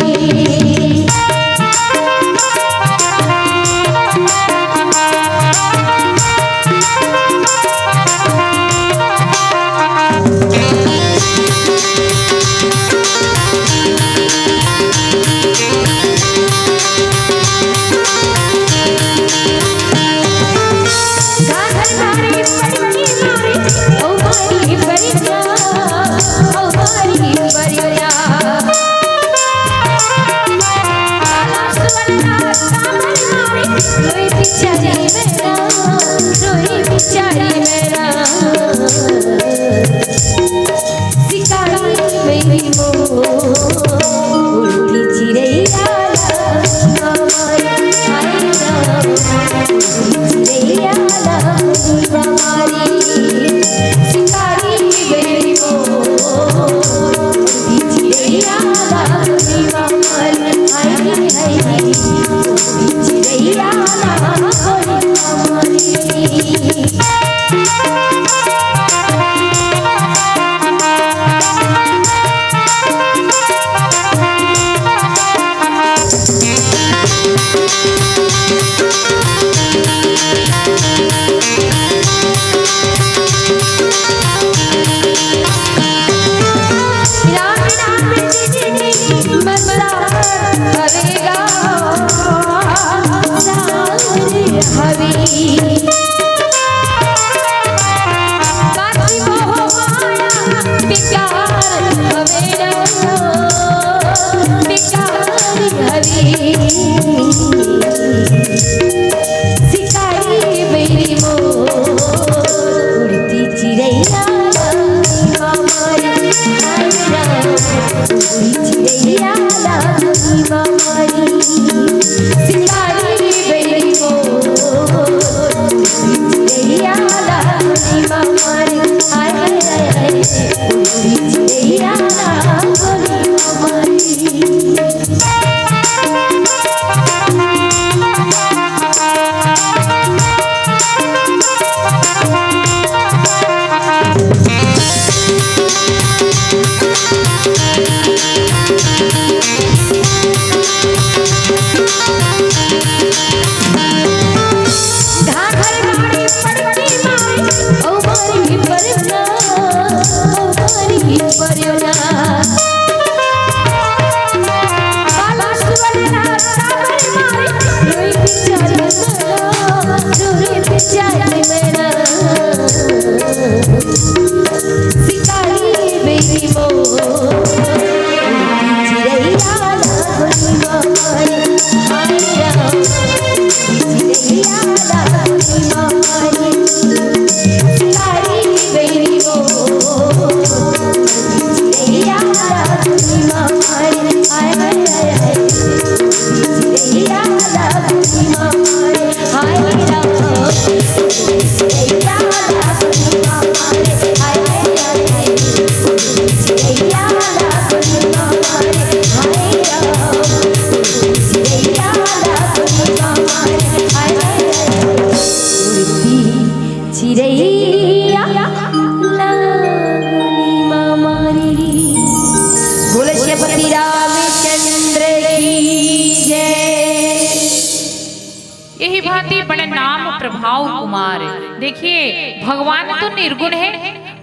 अति बड़ नाम प्रभाव कुमार। देखिए, भगवान तो निर्गुण हे,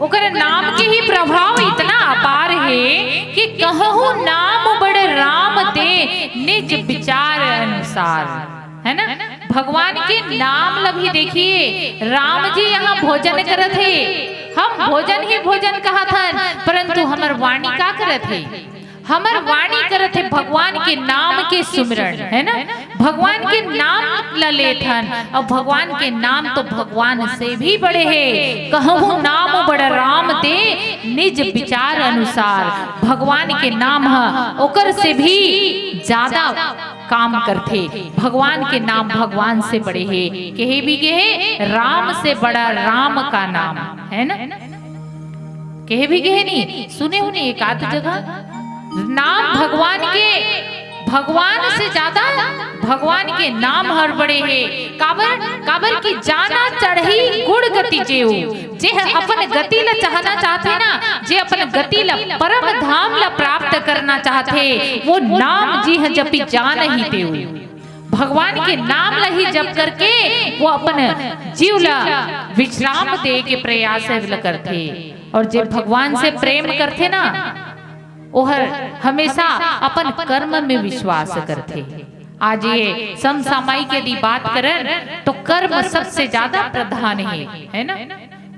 ओकर नाम के ही प्रभाव इतना अपार हे कि कहूँ नाम बड़ राम ते निज विचार अनुसार, है ना? भगवान के नाम ल भी देखिए, राम जी यहाँ भोजन करत हे, हम भोजन ही भोजन कहत हन, परंतु हमर वाणी का करत हे? हमर वाणी करत हे भगवान के नाम के सुमिरन, है ना? भगवान के नाम ल लेत हन, अउ भगवान के नाम तो भगवान से भी बड़े हे। कहूँ नाम बड़ राम ते निज विचार अनुसार। भगवान के नाम ह ओकर से भी ज्यादा काम करथे। भगवान के नाम भगवान से बड़े हे। कहे भी गे हे, राम से बड़ा राम का नाम, है ना? कहे भी गे हे नी, सुने हो नी एक आध जगह, नाम भगवान के, भगवान से ज्यादा भगवान के नाम हर बड़े हे। काबर, काबर कि जाना चढ़ही गुण गति जेऊ। जे ह अपन गति ल चाहना चाहथे ना, जे अपन गति ल परम धाम ल प्राप्त करना चाहथे, वो नाम जी ह जपी जान ही तेऊ। भगवान के नाम ल ही जप करके वो अपन जीव ल विश्राम दे के प्रयास ल करथे। और जे भगवान से प्रेम करथे ना, ओहर हमेशा अपन कर्म में विश्वास करथे। आज ये समसामयिक यदि बात करन तो कर्म सबसे ज्यादा प्रधान हे, है ना?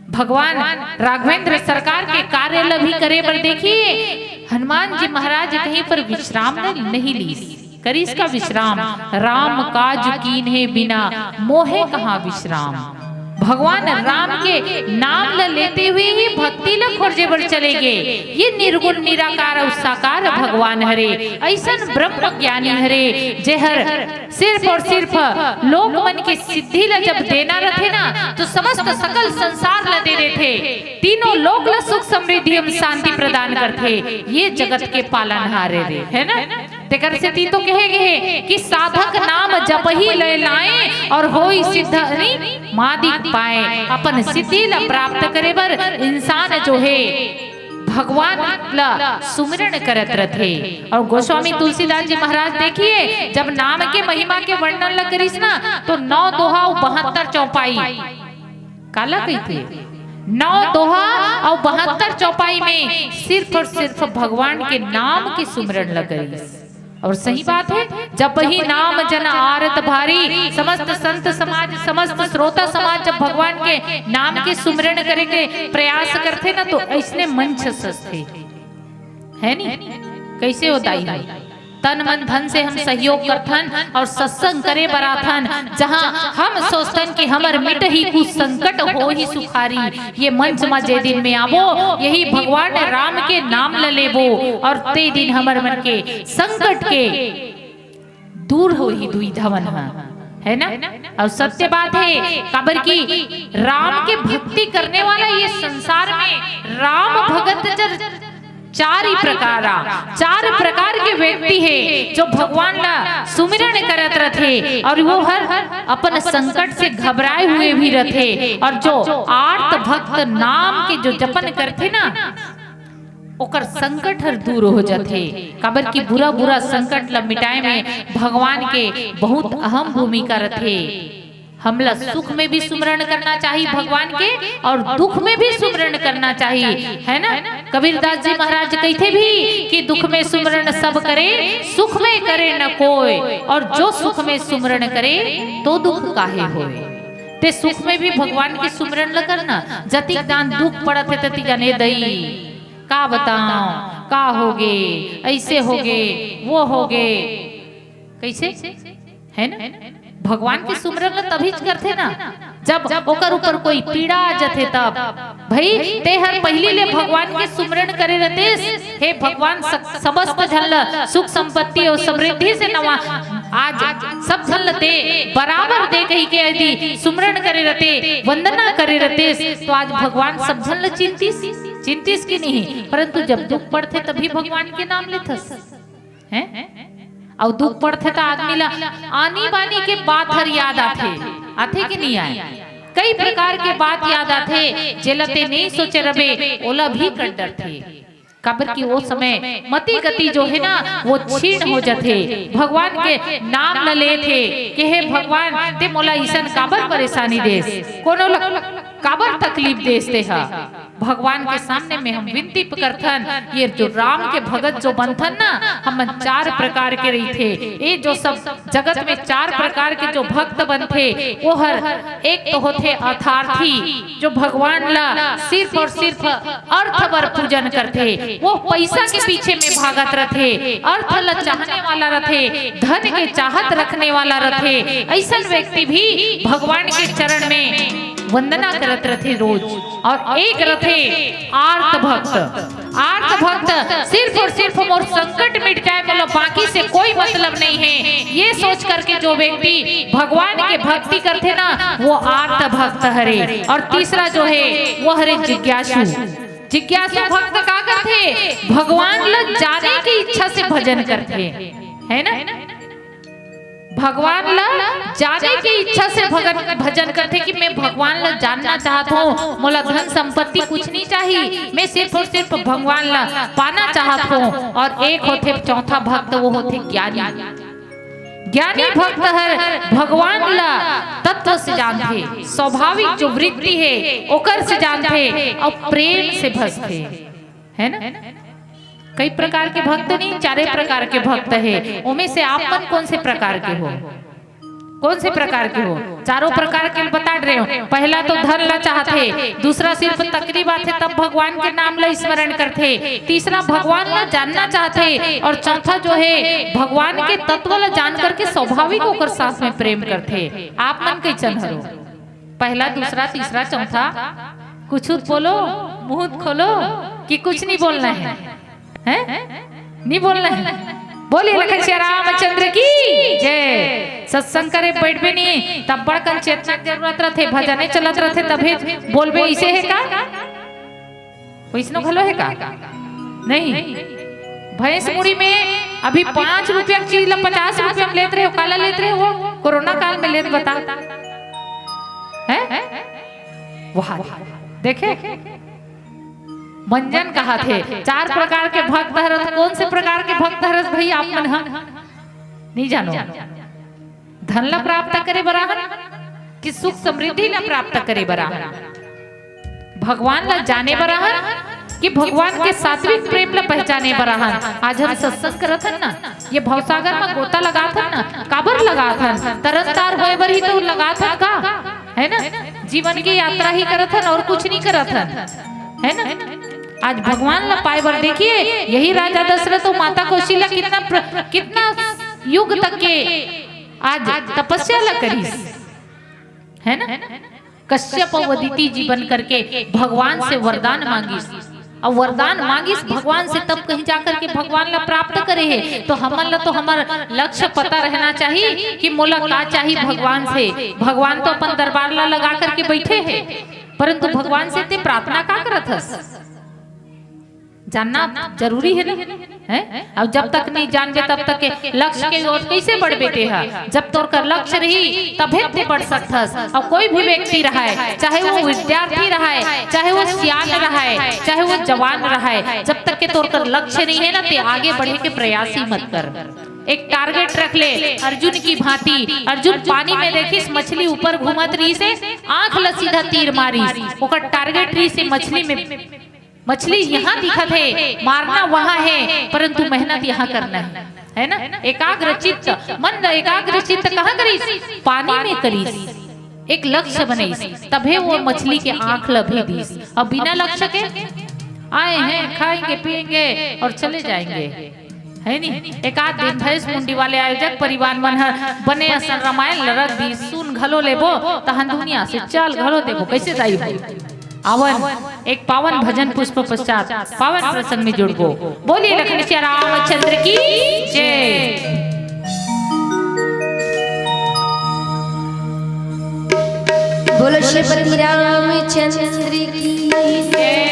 भगवान राघवेंद्र सरकार के कार्य ल भी करे बर देखिए, हनुमान जी महाराज कहीं पर विश्राम न-, नहीं लीस। करिस का विश्राम? राम काज कीन्हे बिना मोहे कहाँ विश्राम। भगवान राम के नाम ल लेते हुए ही भक्ति ल खोजे बर चले गे। ये निर्गुण निराकार अउ साकार भगवान हरे, अइसन ब्रह्म ज्ञानी हरे, जेहर सिर्फ और सिर्फ लोक मन के सिद्धि ल जब देना रथे ना, तो समस्त सकल संसार ल दे देथे, तीनों लोक ल सुख समृद्धि एवं शांति प्रदान करथे। ये जगत के पालनहार रे, है ना? तेकर सेती तो कहे गे हे कि साधक नाम जपही लय लाए और होई सिद्ध अनी मादिक पाए। अपन सिद्धि ल प्राप्त करे बर इंसान जो हे भगवान ल सुमिरन करत रथे। और गोस्वामी तुलसीदास जी महाराज देखिए, जब नाम के महिमा के वर्णन ल करिस ना, तो नौ दोहा अउ बहत्तर चौपाई, काला कहिथे, नौ दोहा अउ बहत्तर चौपाई में सिर्फ और सिर्फ भगवान के नाम के सुमिरन ल करिस। और सही बात हे, जपही नाम जन आरत भारी, समस्त संत समाज, समस्त श्रोता समाज जब भगवान के नाम के सुमिरन करे के प्रयास करथे ना, तो अइसने मंच सजथे, है नी? कइसे होता ही? तन मन धन से हम सहयोग करथन और सत्संग करे बर आथन, जहाँ हम सोचथन कि हमर मिटही कुछ संकट होही सुखारी। ये मंच म जे दिन में आबो, यही भगवान राम के नाम ल लेबो और ते दिन हमर मन के संकट के दूर होही दुविधा मन ह, है ना? और सत्य बात हे, काबर कि राम के भक्ति करने वाला ये संसार में राम भगत जर चार ही प्रकार, चार प्रकार के व्यक्ति हे जो भगवान ला सुमिरन करत रथे और वो हर अपन संकट से घबराए हुए भी रथे और जो आर्त भक्त नाम के जो जपन करथे ना, ओकर संकट हर दूर हो जाथे। काबर कि बुरा बुरा संकट ला मिटाए में भगवान के बहुत अहम भूमिका रथे। हमला सुख में भी सुमरण करना चाही भगवान के और दुख में भी सुमरण करना चाही, है ना? कबीरदास जी महाराज कहिथे भी कि दुख में सुमरण सब करे, सुख में करे न कोय, और जो सुख में सुमरण करे, तो दुख काहे होय। ते सुख में भी भगवान के सुमरण ल करना। जतिक दान दुख पड़त हे ततिक जाने दई, का बताओ, का होगे, ऐसे होगे, वो होगे, कैसे, है ना? भगवान के सुमरन ल तभीच करथे ना, जब ओकर ऊपर कोई पीड़ा आ जथे तब। भई, ते हर पहिली ले भगवान के सुमरन करे रहतेस, हे भगवान, स-, समस्त झन ल सुख संपत्ति और समृद्धि से नवा, आज सब झन ल दे, बराबर दे कही के यदि सुमरन करे रहते, वंदना करे रहतेस, तो आज भगवान सब झन ल चिंतिस, चिंतिस कि नहीं? परंतु जब दुख पड़थे तभी भगवान के नाम लेथस, हैं? अउ दुख पड़थे त आदमी ला आनी बानी के बात हर याद आथे, आथे कि नहीं आए? कई प्रकार के बात याद आथे, जेला ते नहीं सोचे रबे, ओला भी कर डरथे। काबर कि वो समय मति गति जो हे ना, वो क्षीण हो जथे। भगवान के नाम ल लेथे कि हे भगवान, ते मोला अइसन काबर परेशानी देस, कोनो ल काबर तकलीफ देस ते ह। भगवान के सामने में हम विनती करथन, ये जो राम के भगत जो बनथन ना, हमन चार प्रकार के रहिथे। ये जो सब जगत में चार प्रकार के जो भक्त बनथे, वो हर एक तो होथे अर्थार्थी, जो भगवान ला सिर्फ और सिर्फ अर्थ बर पूजन करथे, वो पैसा के पीछे में भागत रथे, अर्थ ला चाहने वाला रथे, धन के चाहत रखने वाला रथे। अइसन व्यक्ति भी भगवान के चरण में वंदना करत रथे रोज। और एक रथे आर्त भक्त। आर्त भक्त सिर्फ और सिर्फ मोर संकट मिट जाए, मोला बाकी से कोई मतलब नहीं है, ये सोच करके जो व्यक्ति भगवान के भक्ति करथे ना, वो आर्त भक्त हरे। और तीसरा जो है, वो हरे जिज्ञासु। जिज्ञासु भक्त का करथे? भगवान ल जाने की इच्छा से भजन करथे, है ना? भगवान ल जाने के इच्छा से भगन, भजन करथे कि मैं भगवान ल जानना चाहत हूँ, मोला धन संपत्ति कुछ नहीं चाहिए, मैं सिर्फ और सिर्फ भगवान ल पाना चाहत हूँ। और एक होथे चौथा भक्त, वो होथे ज्ञानी। ज्ञानी भक्त हर भगवान ल तत्व से जानथे, स्वाभाविक जो वृत्ति है ओकर से जानथे और प्रेम से भजथे, है ना? कई प्रकार के भक्त नहीं, चारे प्रकार के भक्त है। ओमे से आप मन कौन से प्रकार के हो? कौन से प्रकार के हो? चारों प्रकार के बता रहे हो। पहला तो धन ला चाहथे, दूसरा सिर्फ तकलीफ आथे तब भगवान के नाम ला स्मरण करथे, तीसरा भगवान ला जानना चाहथे, और चौथा जो है भगवान के तत्व ला जान करके स्वाभाविक ओकर साथ में प्रेम करथे। आप मन कैसन हरो? पहला, दूसरा, तीसरा, चौथा, कुछ बोलो, मुंह खोलो कि कुछ नहीं बोलना है, हैं? नहीं बोलना है। बोलिए लखन सिया रामचंद्र की जय। सत्संग करे बैठबे नहीं, तब बड़कन चेतना के जरूरत रथे, भजने चलत रथे, तभे बोलबे। इसे है का? वैसनो घलो है का? नहीं। भैंस मुड़ी में अभी पाँच रुपया के चीज ला पचास रुपया में लेत रहे हो, काला लेत रहे हो? कोरोना काल में लेत बता, हैं? वहां देखे, मंजन कहा थे, चार प्रकार के भक्त हरत। कौन से प्रकार के भक्त हरत भाई, आप मन ह नहीं जानो? धन ला प्राप्त करे बर आहन कि सुख समृद्धि ला प्राप्त करे बर आहन? भगवान ला जाने बर आहन कि भगवान के सात्विक प्रेम ला पहचाने बर आहन? आज हम सत्संग करत हन ना, ये भवसागर में गोता लगात हन ना, काबर लगात हन? तरन तार होए बर ही तो लगात हन का, है ना? जीवन की यात्रा ही करत हन और कुछ नहीं करत हन, है ना? आज भगवान ला पाए बर देखिए, यही राजा दशरथ और माता कौशल्या कितना प्र-, कितना युग तक के आज तपस्या ला करिस, है ना? कश्यप अउ अदिति जी बन करके भगवान से वरदान मांगिस, अउ वरदान मांगिस भगवान से, तब कहीं जाकर के भगवान ला प्राप्त करे हे। तो हमन ला तो हमर लक्ष्य पता रहना चाहिए कि मोला का चाहिए भगवान से। भगवान तो अपन दरबार ला लगा करके बैठे हे, परंतु भगवान से ते प्रार्थना का करत हस? जानना जरूरी है ना, है? अब जब तक नहीं जानबे, तब तक के लक्ष्य के ओर कैसे बढ़बे ते ह? जब तोर कर लक्ष्य रही, तभे ते बढ़ सकथस। अब कोई भी व्यक्ति रहाय, चाहे वो विद्यार्थी रहाय, चाहे वो सियान रहाय, चाहे वो जवान रहाय, जब तक के तोर कर लक्ष्य नहीं है ना, ते आगे बढ़े के प्रयास ही मत कर। एक टारगेट रख ले, अर्जुन की भांति। अर्जुन पानी में देखिस, मछली ऊपर घूमत रहिस हे, आंख ल सीधा तीर मारिस। ओकर टारगेट रहिस हे मछली में, मछली यहाँ दिखत हे, मारना वहाँ हे, परंतु मेहनत यहाँ करना हे, है ना? एकाग्र चित्त, मन ल एकाग्र चित्त कहाँ करिस? पानी में करिस। एक लक्ष्य बनइस, तभे वो मछली के आंख ल भेदिस। अब बिना लक्ष्य के आए हैं, खाएंगे, पिएंगे और चले जाएंगे, है नी? एक आध दिन भैंस मुंडी वाले आयोजक परिवार मन ह बने असन रामायण ल रख दिस, सुन घलो लेबो, तहन दुनिया से चल घलो देबो। कैसे दाई भाई? आवन, एक पावन भजन पुष्प पश्चात पावन प्रसंग में जुड़बो। बोलिए लखन सिया रामचंद्र की जय। बोलो श्रीपति रामचंद्र की जय।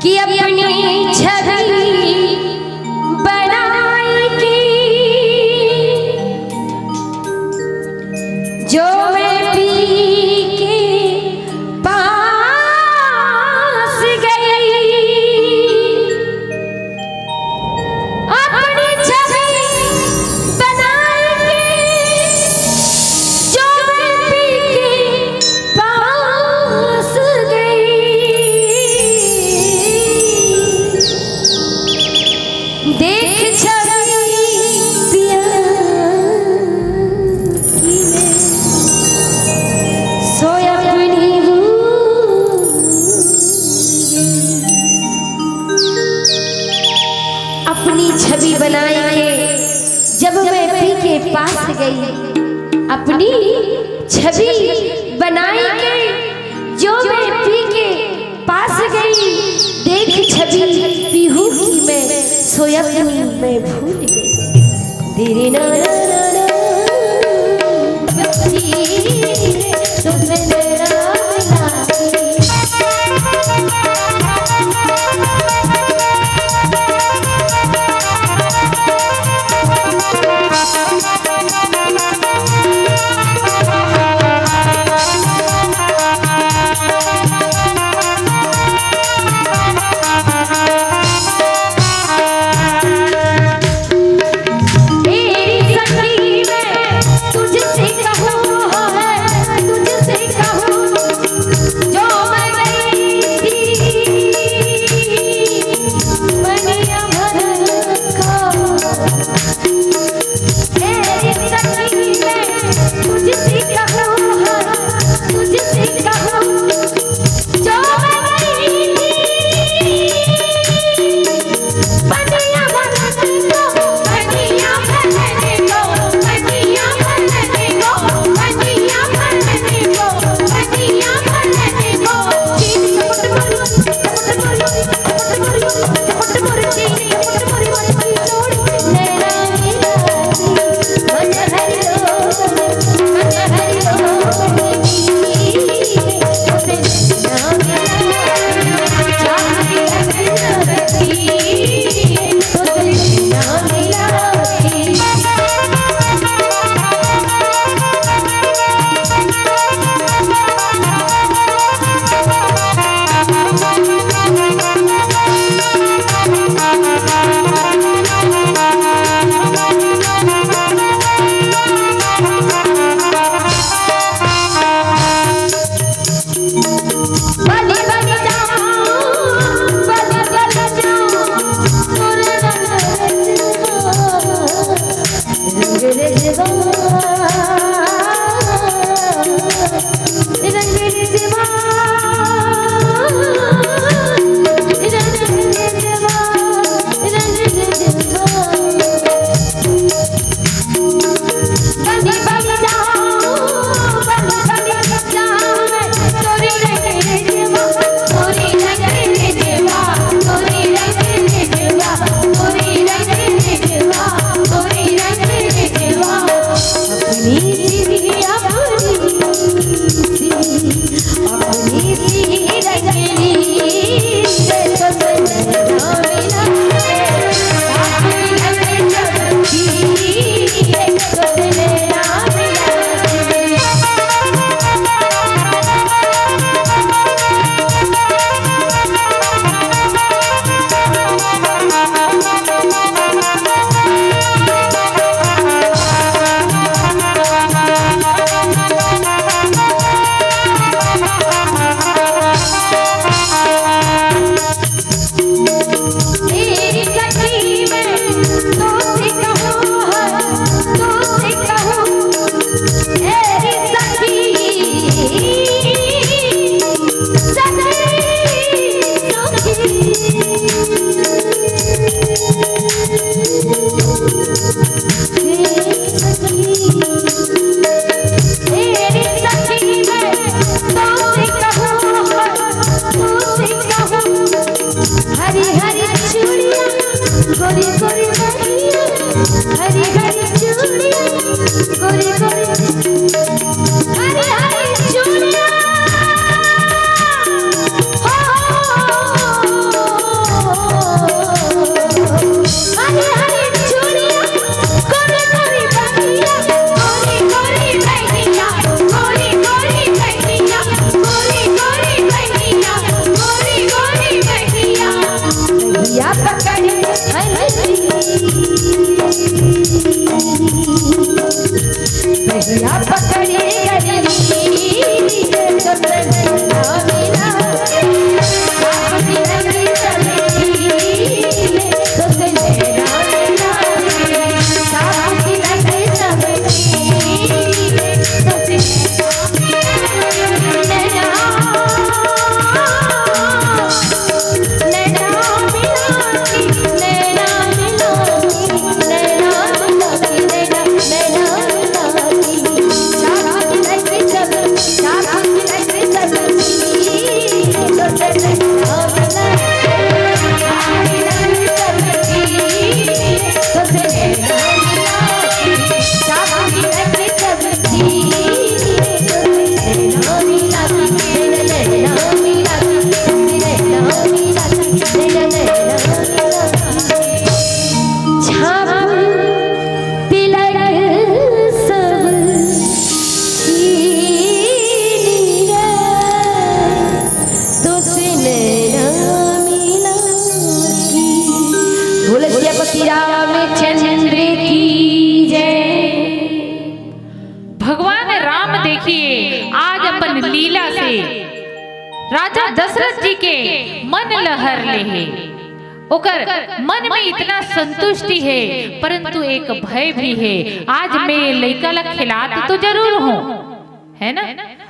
कि अपनी छवि बनाई की जो मैं पी के पागल देख छवि पिया की मैं सोया अपनी भूल गई। अपनी छवि बनाए के जब मैं पी के पास गई, अपनी छवि बनाए के जो मैं पी के पास गई, देख छवि पीहू की मैं सोया अपनी मैं भूल गई। तेरे ना ना ना ना, बच्ची, तुझे मेरा मिला। बोलिए पति रामचंद्र की जय। भगवान राम देखिए आज अपन लीला से राजा दशरथ जी के मन ल हर ले हे। ओकर मन में इतना संतुष्टि हे, परंतु एक भय भी हे। आज मैं ये लइका ला खिलात तो जरूर हूँ, है ना?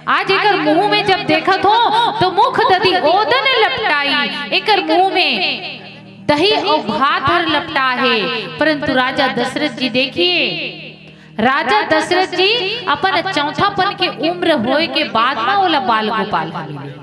आज एकर मुंह में जब देखत हो तो मुख ददी ओदन लपटाई, एकर मुंह में दही अउ भात हर लपटा हे। परंतु राजा दशरथ जी देखिए, राजा दशरथ जी अपन चौथापन के उम्र होए के बाद म ओला बाल गोपाल ह मिले।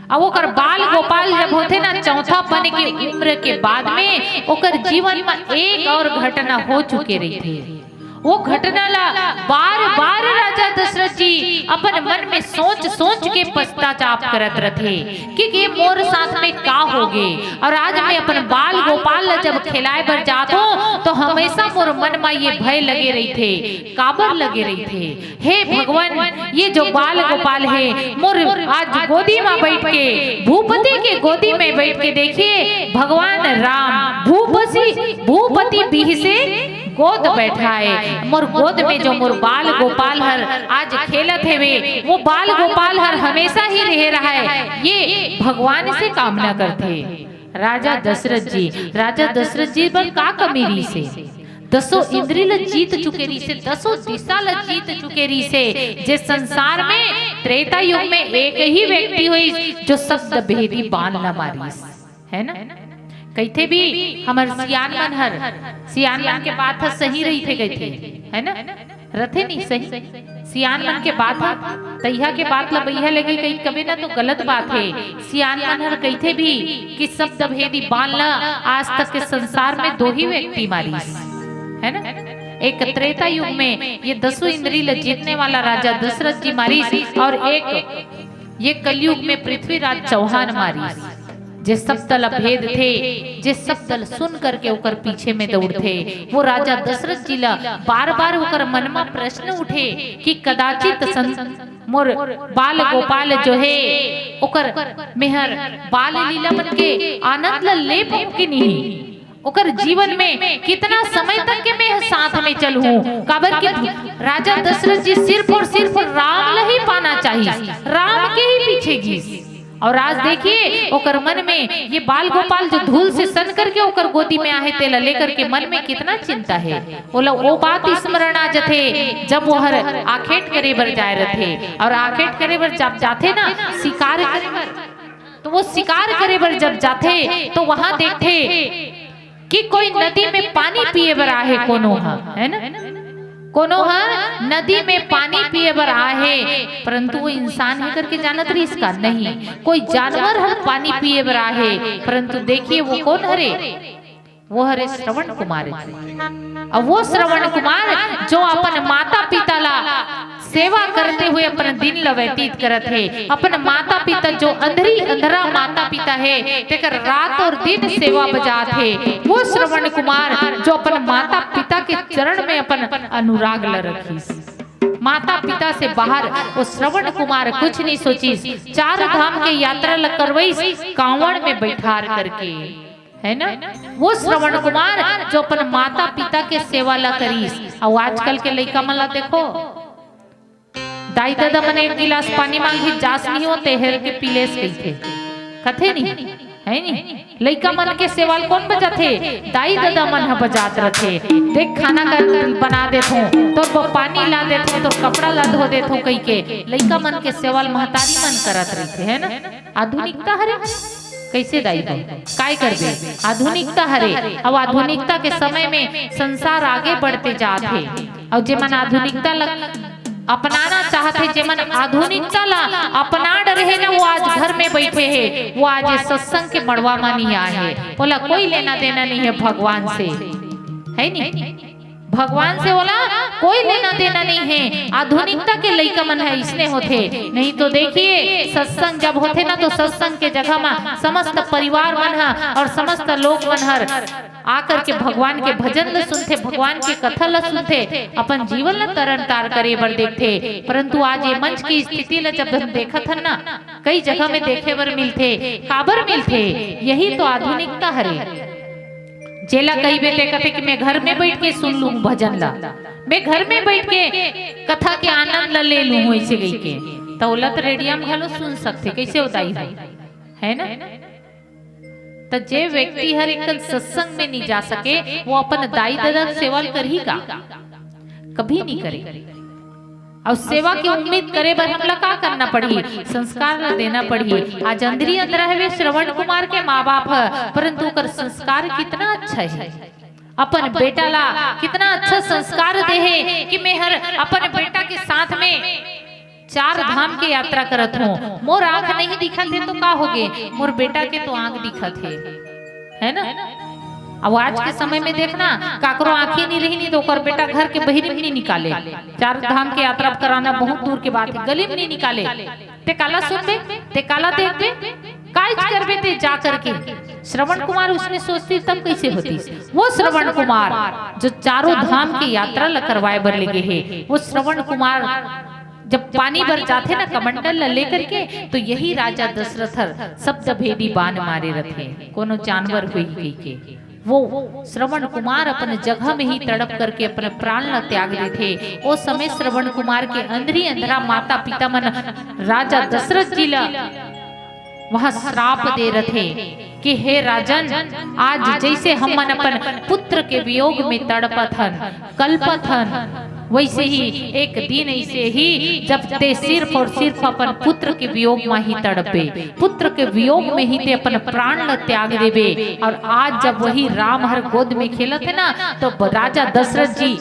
अब ओकर बाल गोपाल जब होथे ना, चौथापन के उम्र के बाद में ओकर जीवन म एक और घटना हो चुके रहिथे। वो घटना ला बार बार राजा दशरथ जी अपन मन में सोच सोच के पश्चाताप करत रथे कि ये मोर साथ में का होगे। और आज मैं अपन बाल गोपाल ला जब खिलाए बर जात हो तो हमेशा मोर मन म ये भय लगे रहिथे। काबर लगे रहिथे? हे भगवान, ये जो बाल गोपाल हे, मोर आज गोदी म बैठ के, भूपति के गोदी में बैठ के देखिए, भगवान राम भूपसी भूपति बिहसे गोद बैठाए। मोर गोद में जो मोर बाल गोपाल हर आज खेलत हेवे, वो बाल गोपाल हर हमेशा ही रहे रहय, ये भगवान से कामना करथे। राजा दशरथ जी, राजा दशरथ जी बर का कमी रहिसे? दसों इंद्री ल जीत चुके रहिसे, दसों दिशा ल जीत चुके रहिसे। जे संसार में त्रेता युग में एक ही व्यक्ति होइस जो शब्द भेदी बाण ल मारिस, है ना? कहिथे भी हमर सियान मन हर, सियान मन के बात ह सही रहिथे कहिथे, है ना? रथे नहीं सही। सियान मन के बात ह, तइहा के बात ल बइहा लेके कही कबे ना तो गलत बात हे। सियान मन हर कहिथे भी कि शब्द भेदी बाण ल आज तक के संसार में दो ही व्यक्ति मारिस, है ना? एक त्रेता युग में ये दसों इंद्री ल जीतने वाला राजा दशरथ जी मारिस और एक ये कलयुग में पृथ्वीराज चौहान मारिस। जे शब्द ल भेदथे, जे शब्द ल सुन करके ओकर पीछे में दौड़थे, वो राजा दशरथ जी ल बार बार ओकर मन म प्रश्न उठे कि कदाचित सं-, मोर बाल गोपाल जो हे ओकर मेहर बाल लीला मन के आनंद ल ले पाऊं कि नहीं। ओकर जीवन में कितना समय तक के मैं साथ में चलहूं, काबर कि राजा दशरथ जी सिर्फ और सिर्फ राम ल ही पाना चाहिस, राम के ही पीछे घिस। और आज देखिए ओकर मन में ये बाल गोपाल जो धूल से सन करके ओकर गोदी में आहे तेला लेकर के मन में कितना चिंता हे। ओला वो बात स्मरण आ जथे जब वो हर आखेट करे बर जाए रथे और आखेट करे बर जब जाथे ना शिकार करे बर, तो वो शिकार करे बर जब जाथे तो वहां देखथे कि कोई नदी में पानी पिए बर आहे कोनो ह, है ना? कोनो ह नदी में पानी पिए बर आहे, परंतु वो इंसान हे करके जानत रहिस का? नहीं। कोई जानवर हर पानी पिए बर आहे, परंतु देखिए वो कौन हरे? वो हरे श्रवण कुमार जी। अब वो श्रवण कुमार जो अपन माता पिता ला सेवा करते हुए अपन दिन ल व्यतीत करत हे, अपन माता पिता जो अंधरी अंधरा माता पिता हे, तेकर रात और दिन सेवा बजात हे, वो श्रवण कुमार जो अपन माता पिता के चरण में अपन अनुराग ल रखिस। माता पिता से बाहर वो श्रवण कुमार कुछ नहीं सोचिस। चार धाम के यात्रा ल करवइस कांवड़ में बैठार करके, है ना? वो श्रवण कुमार जो अपन माता पिता के सेवा ला करिस। अउ आजकल के लइका मन ला देखो, दाई ददा मन एक गिलास पानी मांगही, जास नहीं होते हेर के पीलेस कहिथे, कथे नहीं, है नहीं? लइका मन के सेवा ल कौन बजाथे? दाई ददा मन ह बजात रथे। देख खाना का बना देथो, तोर ब-, पानी ला देथो, तोर कपड़ा ला धो देथो कहिके लइका मन के सेवा ल महतारी मन करत रहिथे, है ना? आधुनिकता हरे। कैसे दाई हो? काय करबे? आधुनिकता हरे। अब आधुनिकता के समय में संसार आगे बढ़ते जात हे। अउ जेमन आधुनिकता ल अपनाना चाहत हे, जेमन आधुनिकता ला अपना डरे हे ना, वो आज घर में बैठे हे, वो आज ये सत्संग के मड़वा म नहीं आए हे। ओला कोई लेना देना नहीं है भगवान से, है नहीं? भगवान से ओला कोई लेना देना नहीं है। आधुनिकता के लइका मन है इसने होथे। नहीं तो देखिए, सत्संग जब होथे ना, तो सत्संग के जगह म समस्त परिवार मन ह और समस्त लोग मन हर आकर के भगवान के भजन ल सुनथे, भगवान के कथा ल सुनथे, अपन जीवन ल तरन तार करे बर देखथे। परंतु आज ये मंच की स्थिति ल जब हम देखत हन ना, कई जगह में देखे बर मिलथे। काबर मिलथे? यही तो आधुनिकता हरे। जेला कहिबे ते कथे कि मैं घर में बैठ के सुन लूं भजन ला, मैं घर में बैठ के कथा के आनंद ला ले लूं, ऐसे कहि के। त ओला त रेडियम घलो सुन सकथे, कैसे होता ही है, है ना? त जे व्यक्ति हर एक सत्संग में नहीं जा सके, वो अपन दाई ददा के सेवा ल करही का? कभी नहीं करे। अउ सेवा के उम्मीद करे बर हमला का करना पड़ही? संस्कार ला देना पड़ही। आज अंधरी अंधरा हवे श्रवण कुमार के माँ बाप ह, परंतु ओकर संस्कार कितना अच्छा है। अपन बेटा ला कितना अच्छा संस्कार दे हे कि मैं हर अपन बेटा के साथ में चार धाम के यात्रा करत हूँ। मोर आँख नहीं दिखत हे तो का होगे, मोर बेटा के तो आँख दिखत हे, है ना? अब आज के समय में देखना, काकरो आँखी नहीं रही, नहीं तो ओकर बेटा घर के बहिरी में नहीं निकाले, चार धाम के यात्रा कराना बहुत दूर के बात है, गली में नहीं निकाले। ते काला सुनबे, ते काला देखबे, काज करबे ते जा करके। श्रवण कुमार उसने सोचती तब कैसे होती? वो श्रवण कुमार जो चारों धाम की यात्रा ल करवाए बर लेगे हे, वो श्रवण कुमार जब पानी बर जाथे ना कमंडल ल लेकर के, तो यही राजा दशरथ हर शब्द भेदी बाण मारे रथे, कोनो जानवर होही कहि के। वो श्रवण कुमार अपन जगह में ही तड़प करके अपन प्राण ल त्याग देथे। ओ समय श्रवण कुमार के अंधरी अंधरा माता पिता मन राजा दशरथ जी ल वहाँ श्राप दे रथे कि हे राजन, आज जैसे हमन अपन पुत्र के वियोग में तड़पत हन, कलपत हन, वैसे ही एक दिन ऐसे ही जब ते सिर्फ और सिर्फ अपन पुत्र के वियोग में ही तड़पे, पुत्र के वियोग में ही ते अपन प्राण ल त्याग देबे। और आज जब वही राम हर गोद में खेलत हे ना, तो ब-, राजा दशरथ जी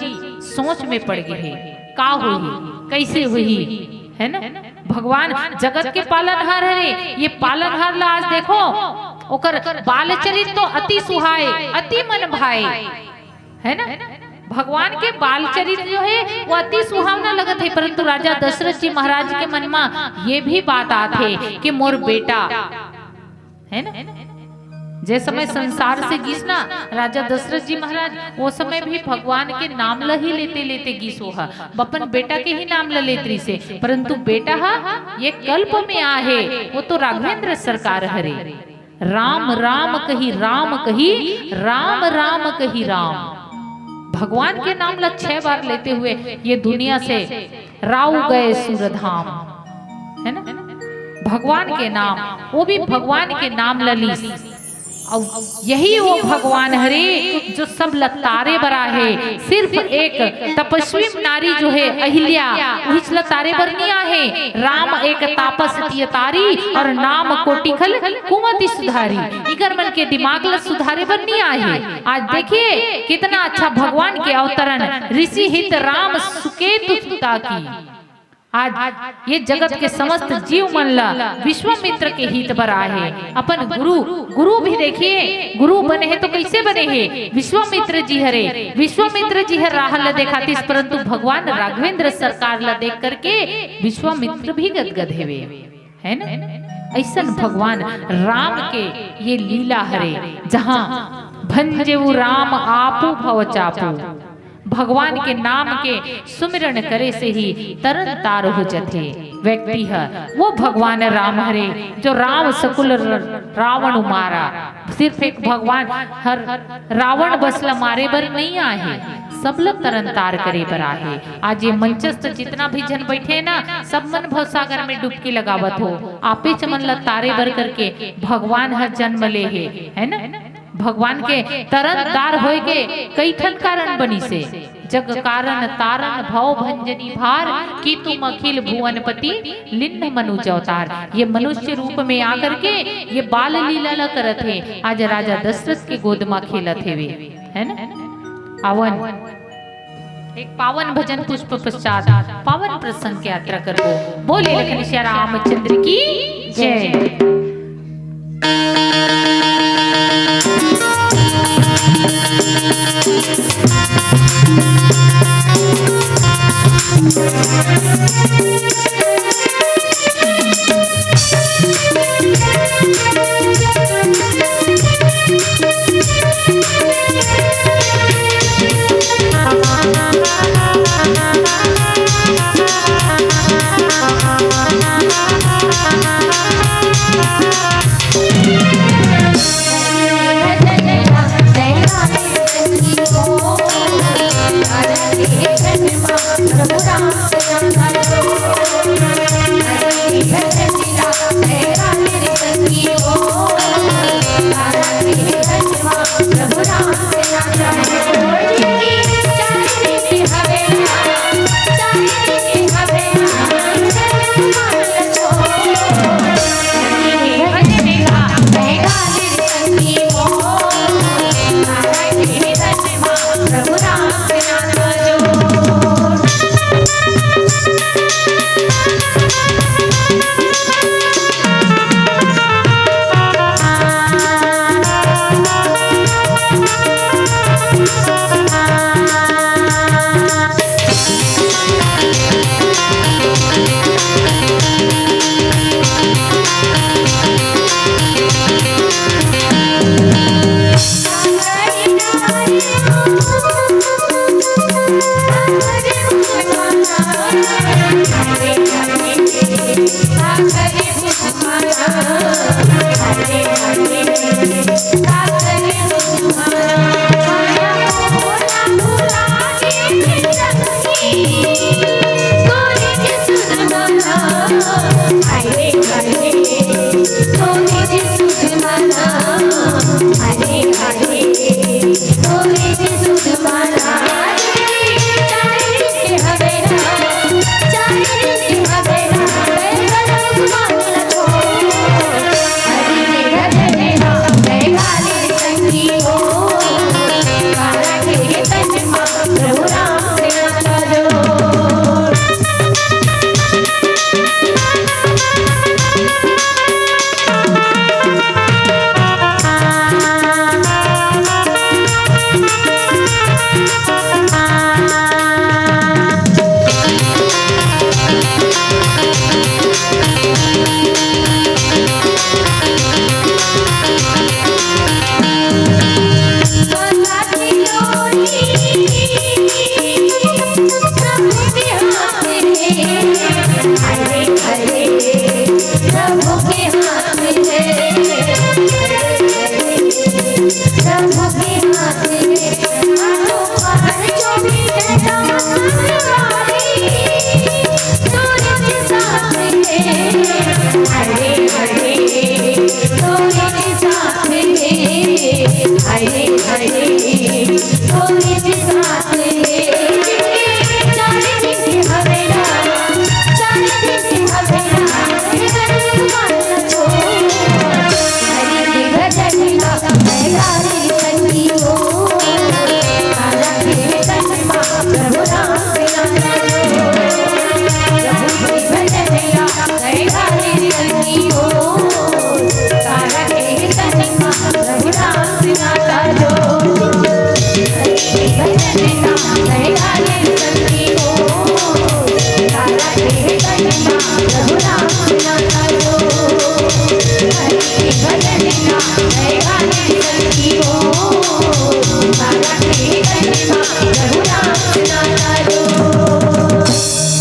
सोच में पड़ गए हे, का होही, कैसे होही, है ना? भगवान जगत के पालनहार हरे, ये पालनहार ला आज देखो, ओकर बाल चरित तो अति सुहाए, अति मन भाए, है ना? भगवान के बाल चरित जो है वो अति सुहावना लगत है, परंतु राजा दशरथ जी महाराज के मन में ये भी बात आत है कि मोर बेटा, है ना, जे समय संसार से गिस ना राजा दशरथ जी महाराज, वो समय भी भगवान के नाम ल ही लेते लेते गिस, वो ह अपन बेटा के ही नाम ल लेत रिसे, परंतु बेटा हा ये कल्प में आहे, वो तो राघवेंद्र सरकार हरे। राम राम कही, राम कही, राम राम कही राम। भगवान के नाम ला छह बार लेते हुए ये दुनिया से राव गए सुरधाम, है ना? भगवान के नाम, वो भी भगवान के नाम ला लीस। अउ यही वो भगवान हरे जो सब ल तारे बर आहे। सिर्फ एक तपस्वी नारी जो है अहिल्या, उहिच ल तारे बर नहीं आहे। राम एक तापस तिय तारी और नाम कोटि खल कुमति सुधारी। इकर मन के दिमाग ल सुधारे बर नहीं आहे। आज देखिए कितना अच्छा भगवान के अवतरण, ऋषि हित राम सुकेतु सुता की। आज ये जगत के समस्त जीव मन ला विश्वामित्र के हित बर आहे। अपन गुरु, गुरु भी देखिए, गुरु बने हे तो कैसे बने हे? विश्वामित्र जी हरे। विश्वामित्र जी हर राह ल देखातिस, परंतु भगवान राघवेंद्र सरकार ल देख करके विश्वामित्र भी गदगद हेवे, है ना? ऐसन भगवान राम के ये लीला हरे, जहाँ भंजेऊ राम आपू भव चापू। भगवान के नाम के सुमिरन करे से ही तरन तार हो जथे व्यक्ति ह। वो भगवान राम हरे जो राम सकुल र-, रावण मारा। सिर्फ एक भगवान हर रावण बस ल मारे बर नहीं आहे, सब ल तरन तार करे बर आहे। आज ये मंचस्थ जितना भी झन बैठे ना, सब मन भवसागर में डुबकी लगावत हो। आपेच मन ल तारे बर करके भगवान ह जन्म ले हे, है ना? भगवान के तरन तार होए के कई ठन कारण बनिसे। जग कारण तारन भव भंजनी भार, की तुम अखिल भुवनपति लिन्ह मनुज अवतार। ये मनुष्य रूप में आकर के ये बाल लीला ला करत हे। आज राजा दशरथ के गोद मा खेलत हेवे, है ना? आवन एक पावन भजन पुष्प पश्चात पावन प्रसंग के यात्रा करबो। बोले लखन श्री रामचंद्र की जय।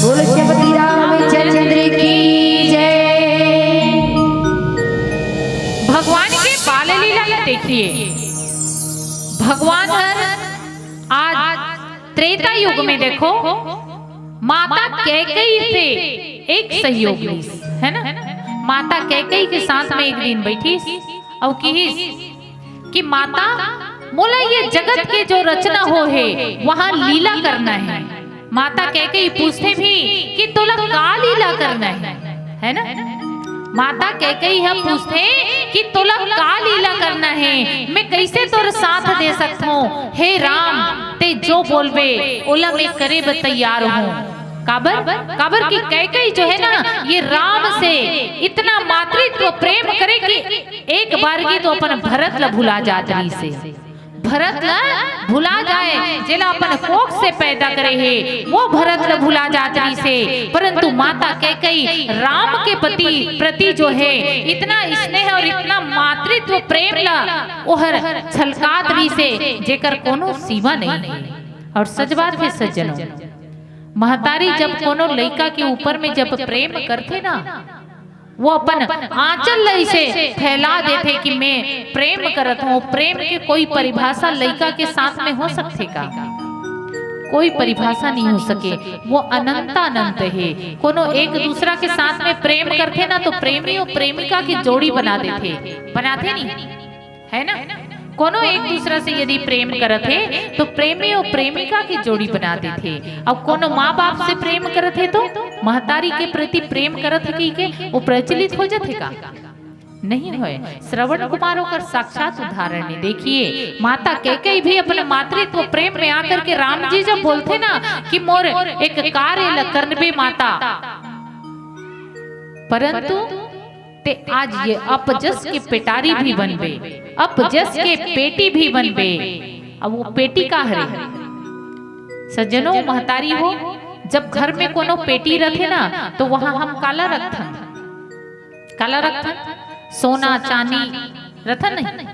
बोलो श्रीपति रामचंद्र की जय। भगवान के बाल लीला ला देखिए। भगवान हर आज त्रेता युग में देखो, माता कैकई से एक सहयोग लीस, है ना? माता कैकई के साथ में एक दिन बैठीस अउ किहिस कि माता, मोला ये जगत के जो रचना हो हे, वहाँ लीला करना है। माता कैकई पूछथे भी कि तोला का लीला करना है, है ना? माता कैकई ह पूछथे कि तोला का लीला करना है, मैं कैसे तोर साथ दे सकत हूँ? हे राम, ते जो बोलबे, ओला मैं करे बर तैयार हूँ। काबर? काबर कि कैकई जो है ना, ये राम से इतना मातृत्व प्रेम करे कि एक बार की तो अपन भरत ला भुला जात रहिसे। भरत ला भुला जाए, जेला अपन कोख से पैदा करे हे, वो भरत ला भुला जात रहिसे। परंतु माता कैकई राम के पति, प्रति जो है, इतना स्नेह और इतना मातृत्व प्रेम ला ओहर छलकात रहिसे, जेकर कोनो सीमा नहीं है। और सच बात है सज्जनों, महतारी जब कोनो लइका के ऊपर में जब प्रेम करथे ना, वो अपन आंचल ल अइसे फैला देथे कि मैं प्रेम करत हूँ। प्रेम के कोई परिभाषा लइका के साथ में हो सकथे का? कोई परिभाषा नहीं हो सके। वो अनंतानंत हे। कोनो एक दूसरा के साथ में प्रेम करथे ना, तो प्रेमी अउ प्रेमिका के जोड़ी बना देथे, बनाथे नहीं? है ना? कोनो एक दूसरा से यदि प्रेम करत हे, तो प्रेमी अउ प्रेमिका के जोड़ी बना देथे। अउ कोनो माँ बाप से प्रेम करत हे, तो महतारी के प्रति प्रेम करत हे कहिके वो प्रचलित हो जाथे का? नहीं होय। श्रवण कुमार ओकर साक्षात उदाहरण हे। देखिए, माता कैकई भी अपन मातृत्व प्रेम में आकर के राम जी जब बोलथे ना कि मोर एक कार्य ल करबे माता, परंतु ते आज ये अपजस के पेटारी भी बनबे, अपजस के पेटी भी बनबे। अब वो पेटी का हरे? सज्जनों, महतारी हो, जब घर में कोनो पेटी रथे ना, तो वहां हम काला रखथन? काला रखथन? सोना, चांदी रथन नहीं,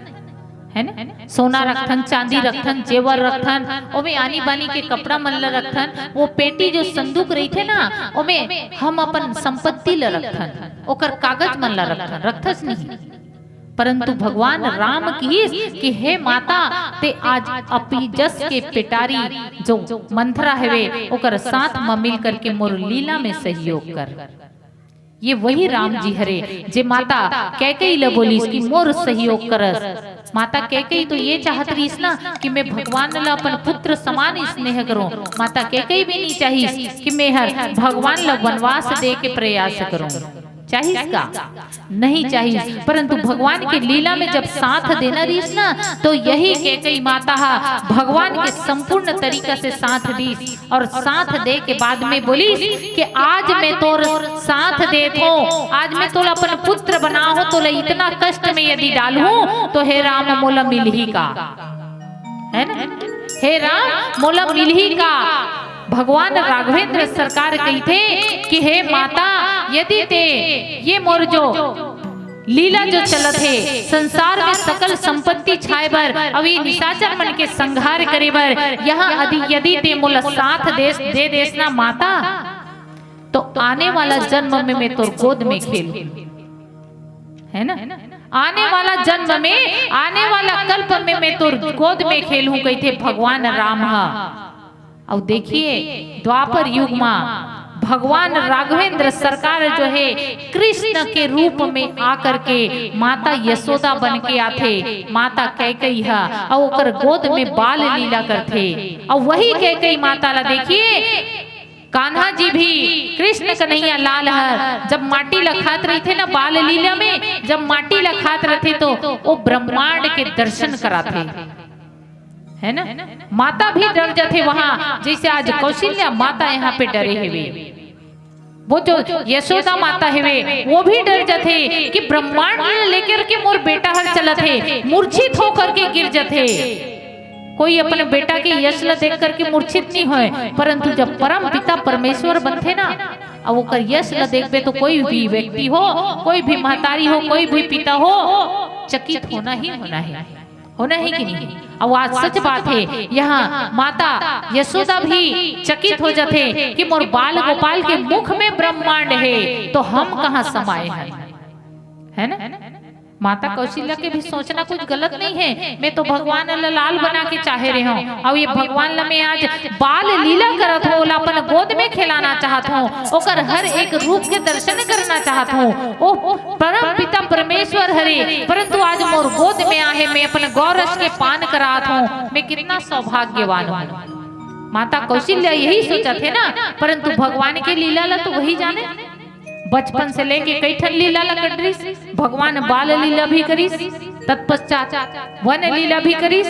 है ना? सोना रखथन, चांदी रखथन, जेवर रखथन, ओमे आनी बानी के कपड़ा मन ल रखथन। वो पेटी जो संदूक रहिथे ना, ओमे हम अपन संपत्ति ल रखथन, ओकर कागज मन ल रखथन, रखथस नहीं? परंतु भगवान राम किहिस कि हे माता, ते आज अपीजस के पेटारी जो मंथरा हवे, ओकर साथ म मिल करके मोर लीला में सहयोग कर। ये वही राम जी हरे, जे माता कैकेयी ल बोलिस कि मोर सहयोग करस। माता कैकेयी तो ये चाहत रहिस ना कि मैं भगवान ल अपन पुत्र समान स्नेह करूं। माता कैकेयी भी नहीं चाहिस कि मैं हर भगवान ल वनवास दे के प्रयास करूं। चाहिस का? नहीं चाहिस। परंतु भगवान के लीला में जब साथ देना रहिस ना, तो यही कैकेयी माता हा भगवान के संपूर्ण तरीका से साथ दीस और साथ दे के बाद में बोलिस कि आज मैं तोर साथ देत हों, आज मैं तोला अपन पुत्र बना हों, तोला इतना कष्ट में यदि डालहूं तो हे राम मोला मिलही का, है ना? हे राम मोला मिलही का? भगवान राघवेंद्र सरकार कहिथे कि हे माता, यदि ते ये मोर जो लीला जो चलत हे, संसार में सकल संपत्ति छाए बर, अउ ये निशाचर मन के संहार करे बर, यहां यदि, यदि ते मोला साथ देस, दे देस ना माता, तो आने वाला जन्म में मैं तोर गोद में खेलूं, है ना? आने वाला जन्म में, आने वाला कल्प में मैं तोर गोद में खेलूं, कहिथे भगवान राम हा। अउ देखिए, द्वापर युग मा भगवान राघवेंद्र सरकार जो हे, कृष्ण के रूप में आकर के माता यशोदा बन के आथे, माता कैकेयी हा, अउ ओकर गोद में बाल लीला करथे। अउ वही कैकेयी माता ला देखिए, कान्हा जी भी कृष्ण कन्हैया लाल हर जब माटी ला खात रहिथे ना बाल लीला में, जब माटी ला खात रहिथे तो वो ब्रह्मांड के दर्शन कराथे, है ना? माता भी डर जाथे वहां, जैसे आज कौशल्या माता यहाँ पे डरे हवे। वो जो यशोदा माता हवे, वो भी डर जाथे कि ब्रह्मांड ले लेकर के मोर बेटा हर चलत हे, मूर्छित होकर के गिर जाथे। कोई अपन बेटा के यश ल देख करके मूर्छित नहीं होय, परंतु जब परम पिता परमेश्वर बनथे ना, अब ओकर यश ल देखबे तो कोई भी व्यक्ति हो, कोई भी महतारी हो, कोई भी पिता हो, चकित होना ही होना है, होना है कि नहीं? अब आज सच बात है, यहाँ माता यशोदा भी चकित हो जाथे कि मोर बाल गोपाल के मुख में ब्रह्मांड है, तो हम कहाँ समाए हैं, है ना? माता कौशल्या के भी सोचना कुछ गलत नहीं है। मैं तो भगवान ल लाल बना के चाहे रहे हूँ, और ये भगवान ल मैं आज बाल लीला करत हूँ, ओला अपन गोद में खिलाना चाहत हूँ, ओकर हर एक रूप के दर्शन करना चाहत हूँ। ओ परम पिता परमेश्वर हरे, परंतु आज मोर गोद में आहे, मैं अपन गौरस के पान करात हूँ, मैं कितना सौभाग्यवान हूँ। माता कौशल्या यही सोचत हे ना, परंतु भगवान के लीला ला तो वही जाने। बचपन से लेके कई ठन लीला ला कटरिस, भगवान बाल लीला भी करिस, तत्पश्चात वन लीला भी करिस,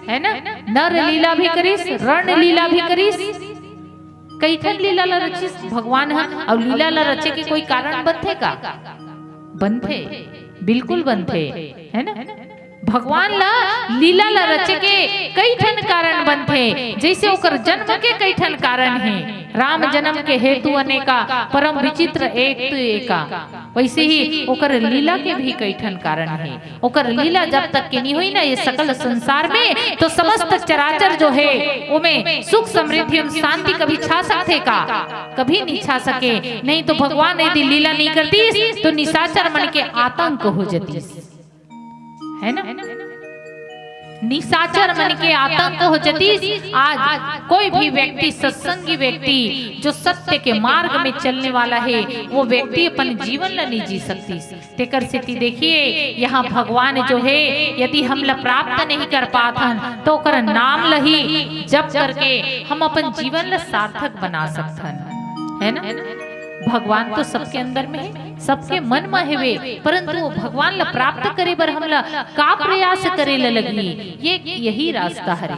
है ना, नर लीला भी करिस, रण लीला भी करिस, कई ठन लीला ला रचिस भगवान ह। अउ लीला ला रचे के कोई कारण बनथे का? बनथे, बिल्कुल बनथे, है ना? भगवान ला लीला ला रचे के कई ठन कारण बनथे, जैसे ओकर जन्म के कई ठन कारण हे। राम जन्म के हेतु अनेका, परम विचित्र एक तो एका, वैसे ही ओकर लीला के भी कई ठन कारण हे। ओकर लीला जब तक के नहीं होई ना ये सकल संसार में, तो समस्त चराचर जो है, ओमे सुख समृद्धि एवं शांति कभी छा सकथे का? कभी नहीं छा सके। नहीं तो भगवान यदि लीला नहीं करतीस, तो निशाचर मन के आतंक हो जतीस, है ना? निशाचर मन के आतंक हो जतीस। आज कोई भी व्यक्ति, सत्संगी व्यक्ति, जो सत्य के मार्ग में चलने वाला है, वो व्यक्ति अपन जीवन ला नहीं जी सकतीस। तेकर सेती देखिए, यहाँ भगवान जो है, यदि हमला प्राप्त नहीं कर पात हन, तो ओकर नाम ला ही जप करके हम अपन जीवन ला सार्थक बना सकथन, है ना? भगवान तो सबके अंदर में है, सबके मन में हेवे, परंतु वो भगवान ला प्राप्त करे बर हमला का प्रयास करे ला लगही? ये, यही रास्ता हरे,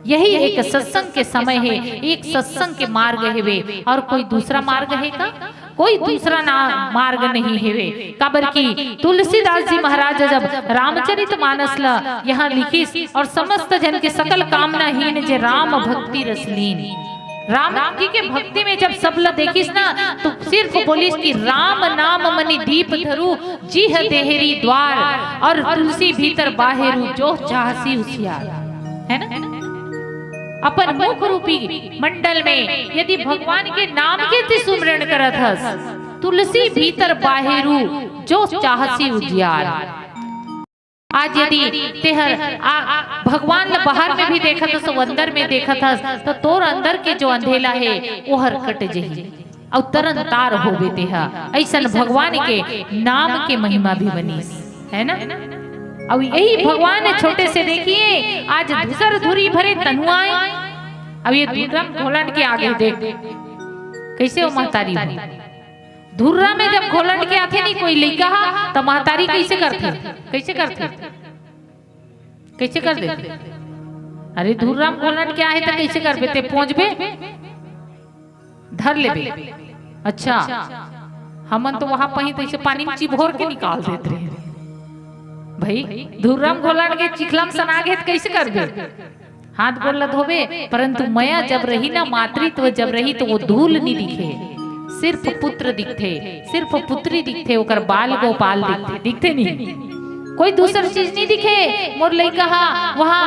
यही एक सत्संग के समय है, एक सत्संग के मार्ग हेवे, और कोई दूसरा मार्ग है का? कोई दूसरा ना मार्ग नहीं हेवे। काबर कि तुलसीदास जी महाराज जब रामचरित मानस ल यहाँ लिखिस और समस्त जन के सकल कामना हीन जे राम भक्ति रस लीन। राम जी के भक्ति में जब सब ल देखिस ना, तो सिर्फ बोलिस कि "राम नाम मनि दीप धरू, जिह देहरी द्वार, और तुलसी भीतर बाहेरू, जो चाहसी उसियार।" है ना? अपन मुख रूपी मंडल में यदि भगवान के नाम के यदि सुमरण करत हस, "तुलसी भीतर बाहेरू, जो चाहसी उजियार।" आज यदि तेहर आ, भगवान ल बाहर में भी देखत हस, अउ अंदर में देखत हस, तो तोर अंदर के जो अंधेला हे, ओहर कट जही, अउ तरन तार होबे तेहा। अइसन भगवान के नाम के महिमा भी बनिस, है ना? अउ यही भगवान हे, छोटे से देखिए, आज धूसर धूरी भरे तनुआए। अब ये धुर्राम घोलट के आगे देख, कइसे वो महतारी हो। धुर्रा में जब घोलट के आथे नहीं कोई लइका हा, त महतारी कइसे करथे? कइसे करथे? कइसे कर देथे? अरे, धुर्राम घोलट के आहे त कइसे करबे? ते पोंछबे, धर लेबे। अच्छा, हमन तो वहां पही तो इसे पानी में चिभोर के निकाल देत रहे। भाई, धुर्राम घोलट के चिखला म सना गे त कइसे करबे? हाथ गोड़ ल धोबे, परंतु मया जब रही ना, मातृत्व जब रही, तो वो धूल नहीं दिखे, सिर्फ पुत्र दिखथे, सिर्फ पुत्री दिखथे, ओकर बाल गोपाल दिखथे, दिखथे नहीं, कोई दूसर चीज नहीं दिखे। मोर लइका हा वहाँ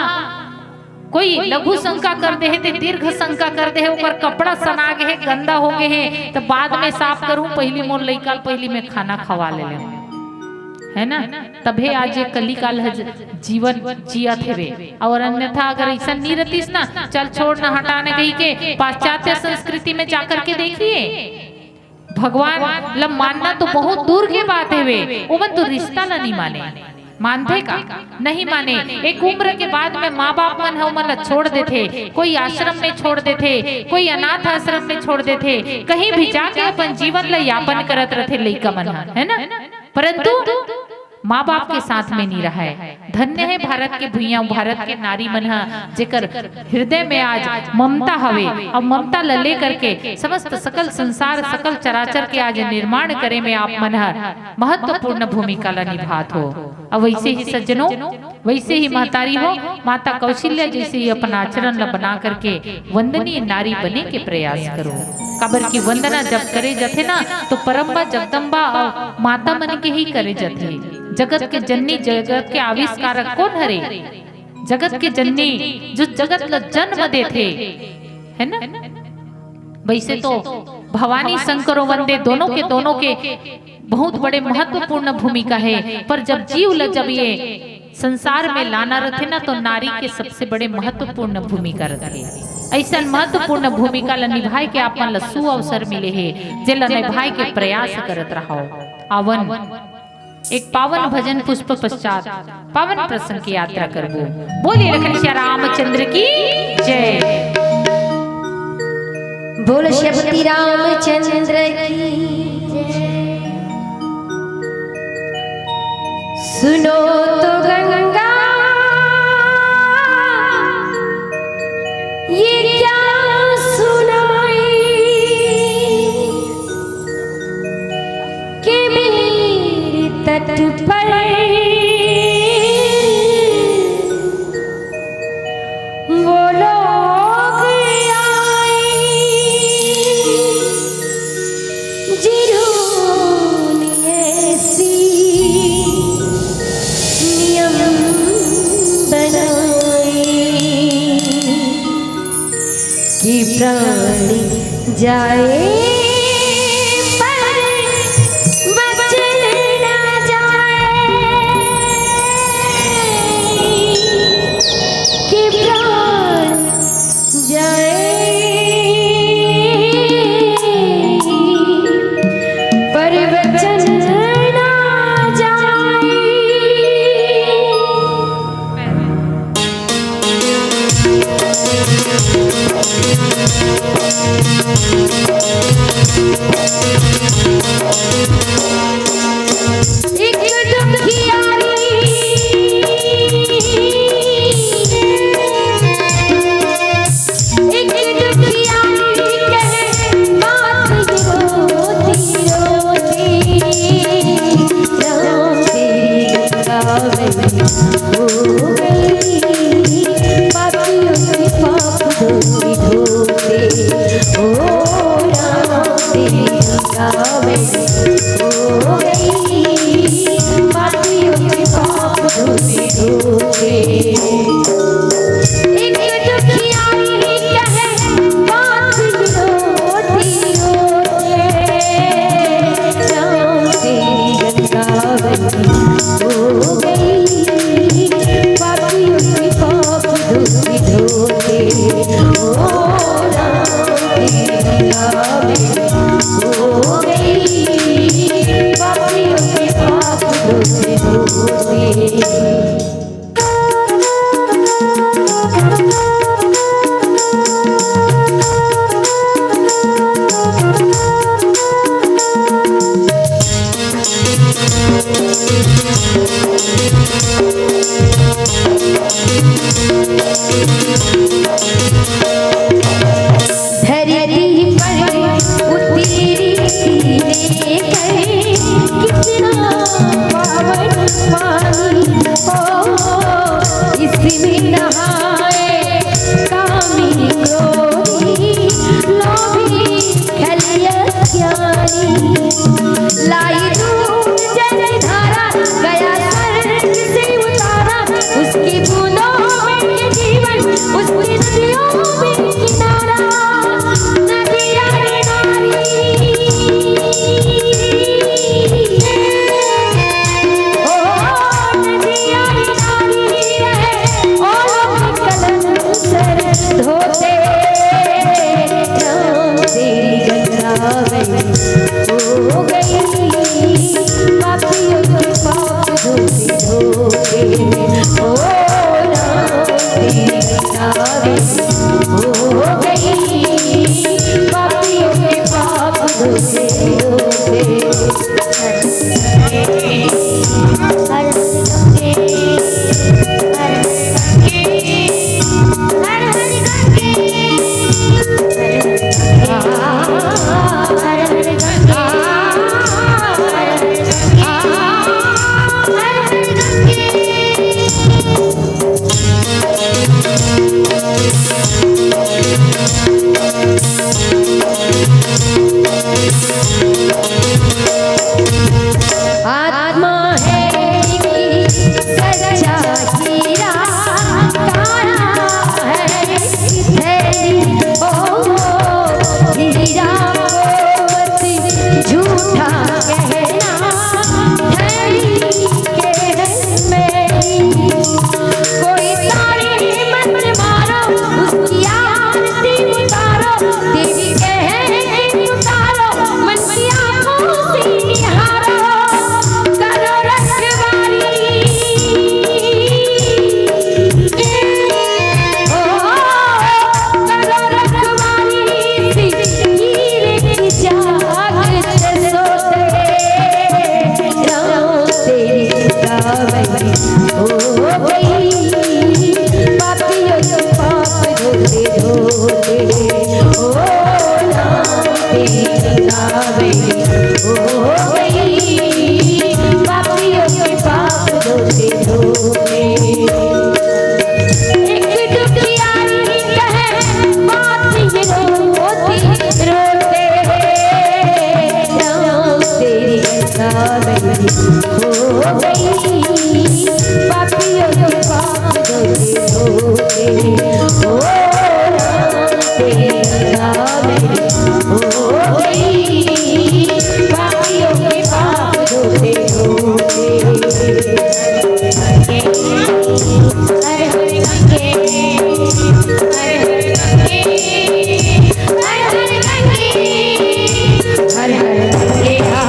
कोई लघु शंका कर दे हे, ते दीर्घ शंका कर दे हे, ओकर कपड़ा सना गे हे, गंदा हो गे हे, त बाद में साफ करूं, पहिली मोर लइका ल पहिली में खाना खवा ले लें, है ना? तभे आज ये कलिकाल ह ज-, जीवन जियत हेवे। और अन्यथा अगर अइसन नहीं रहतिस ना, "चल छोड़ ना, हटा ना," कही के पाश्चात्य संस्कृति में जाकर के देखिए, भगवान ल मानना तो बहुत दूर के बात हेवे, ओमन तो रिश्ता ल नहीं माने। मानथे का? नहीं माने। एक उम्र के बाद में माँ बाप मन ह ओमन ल छोड़ देथे, कोई आश्रम में छोड़ देथे, कोई अनाथ आश्रम में छोड़ देथे, कहीं भी जाके अपन जीवन ल यापन करत रथे लइका मन ह, है ना? परंतु माँ बाप के साथ में नहीं रहा है। धन्य है भारत के भुइयां, भारत के नारी मन ह, जेकर हृदय में आज ममता हवे, और ममता ल लेकर के समस्त सकल संसार, सकल चराचर के आज निर्माण करे में आप मन ह महत्वपूर्ण भूमिका ल निभात हो। अब वैसे ही सज्जनों, वैसे ही महतारी हो, माता कौशल्या जैसे ही अपन आचरण ल बना करके वंदनीय नारी बने के प्रयास करो। काबर की वंदना जब करे जाथे ना, तो परम्बा जगदम्बा और माता मन के ही करे जाथे। जगत के जननी, जगत के आविष्कारक कोन हरे? जगत के जननी, जो जगत ल जन्म देथे, है ना? वैसे तो भवानी शंकरो वंदे, दोनों के, दोनों के बहुत बड़े महत्वपूर्ण भूमिका है। पर जब जीव ल, जब ये संसार में लाना रथे ना, तो नारी के सबसे बड़े महत्वपूर्ण भूमिका रथे। ऐसन महत्वपूर्ण भूमिका ल निभाए के आप मन ल सुअवसर मिले हे, जेला निभाए के प्रयास करत रहो। आवन एक पावन भजन पुष्प पश्चात पावन प्रसंग की यात्रा करबो। बोलिए लखन सिया रामचंद्र की जय। बोल श्रीपति रामचंद्र की जय। सुनो तो गंगा, ये क्या सुनाई कि मेरे तट पर वो लोग आए, जिन्होंने ऐसी नियम बनाए कि प्राण जाए पर बच ना जाए, कि प्राण जाए पर बचन ना जाए। एक दुखियारी, एक दुखियारी कहे बात ये रोती हो गई, पापियों के पाप धोते धोते। धरती पर उतरी थी लेकर कितना पावन पानी हो, इसमें नहाए कामी क्रोधी लोभी छल अज्ञानी। लाई दूध जल धारा, गया स्वर्ग से उतारा, उसकी बूंदों में जीवन, उसकी नदियों में किनारा। नदिया रे नारी, ओ नदिया रे नारी, ओ कलंक सर धोते, राम तेरी गंगा में हो गई, पापियों के पाप धोते धोते। ओ राम तेरी गंगा में हो गई, पापियों के पाप धोते धोते। आत्मा है सच्चा हीरा, काला है धैर्य। ओ हीरा मोती झूठा कहना, धैर्य के है मेरी। कोई ताड़ी मत मारो, उसकी आरती उतारो, देवी कहे उतारो, मन की आंखों से निहारो, करो रखवारी। ओ, करो रखवारी, हीरे की चाहत से सोते, राम तेरी कावली हो गई, पापियों के पाप धोते धोते। ओ राम तेरी कावली हो गई, पापियों के पाप धोते धोते। एक दुखियारी कहे बात ये रोती रोते, राम तेरी कावली हो गई, पापियों के पाप धोते धोते। ओ राम तेरी कावली हो गई, पापियों के पाप धोते धोते। हर हर गंगे, हर हर गंगे, हर हर गंगे, हर हर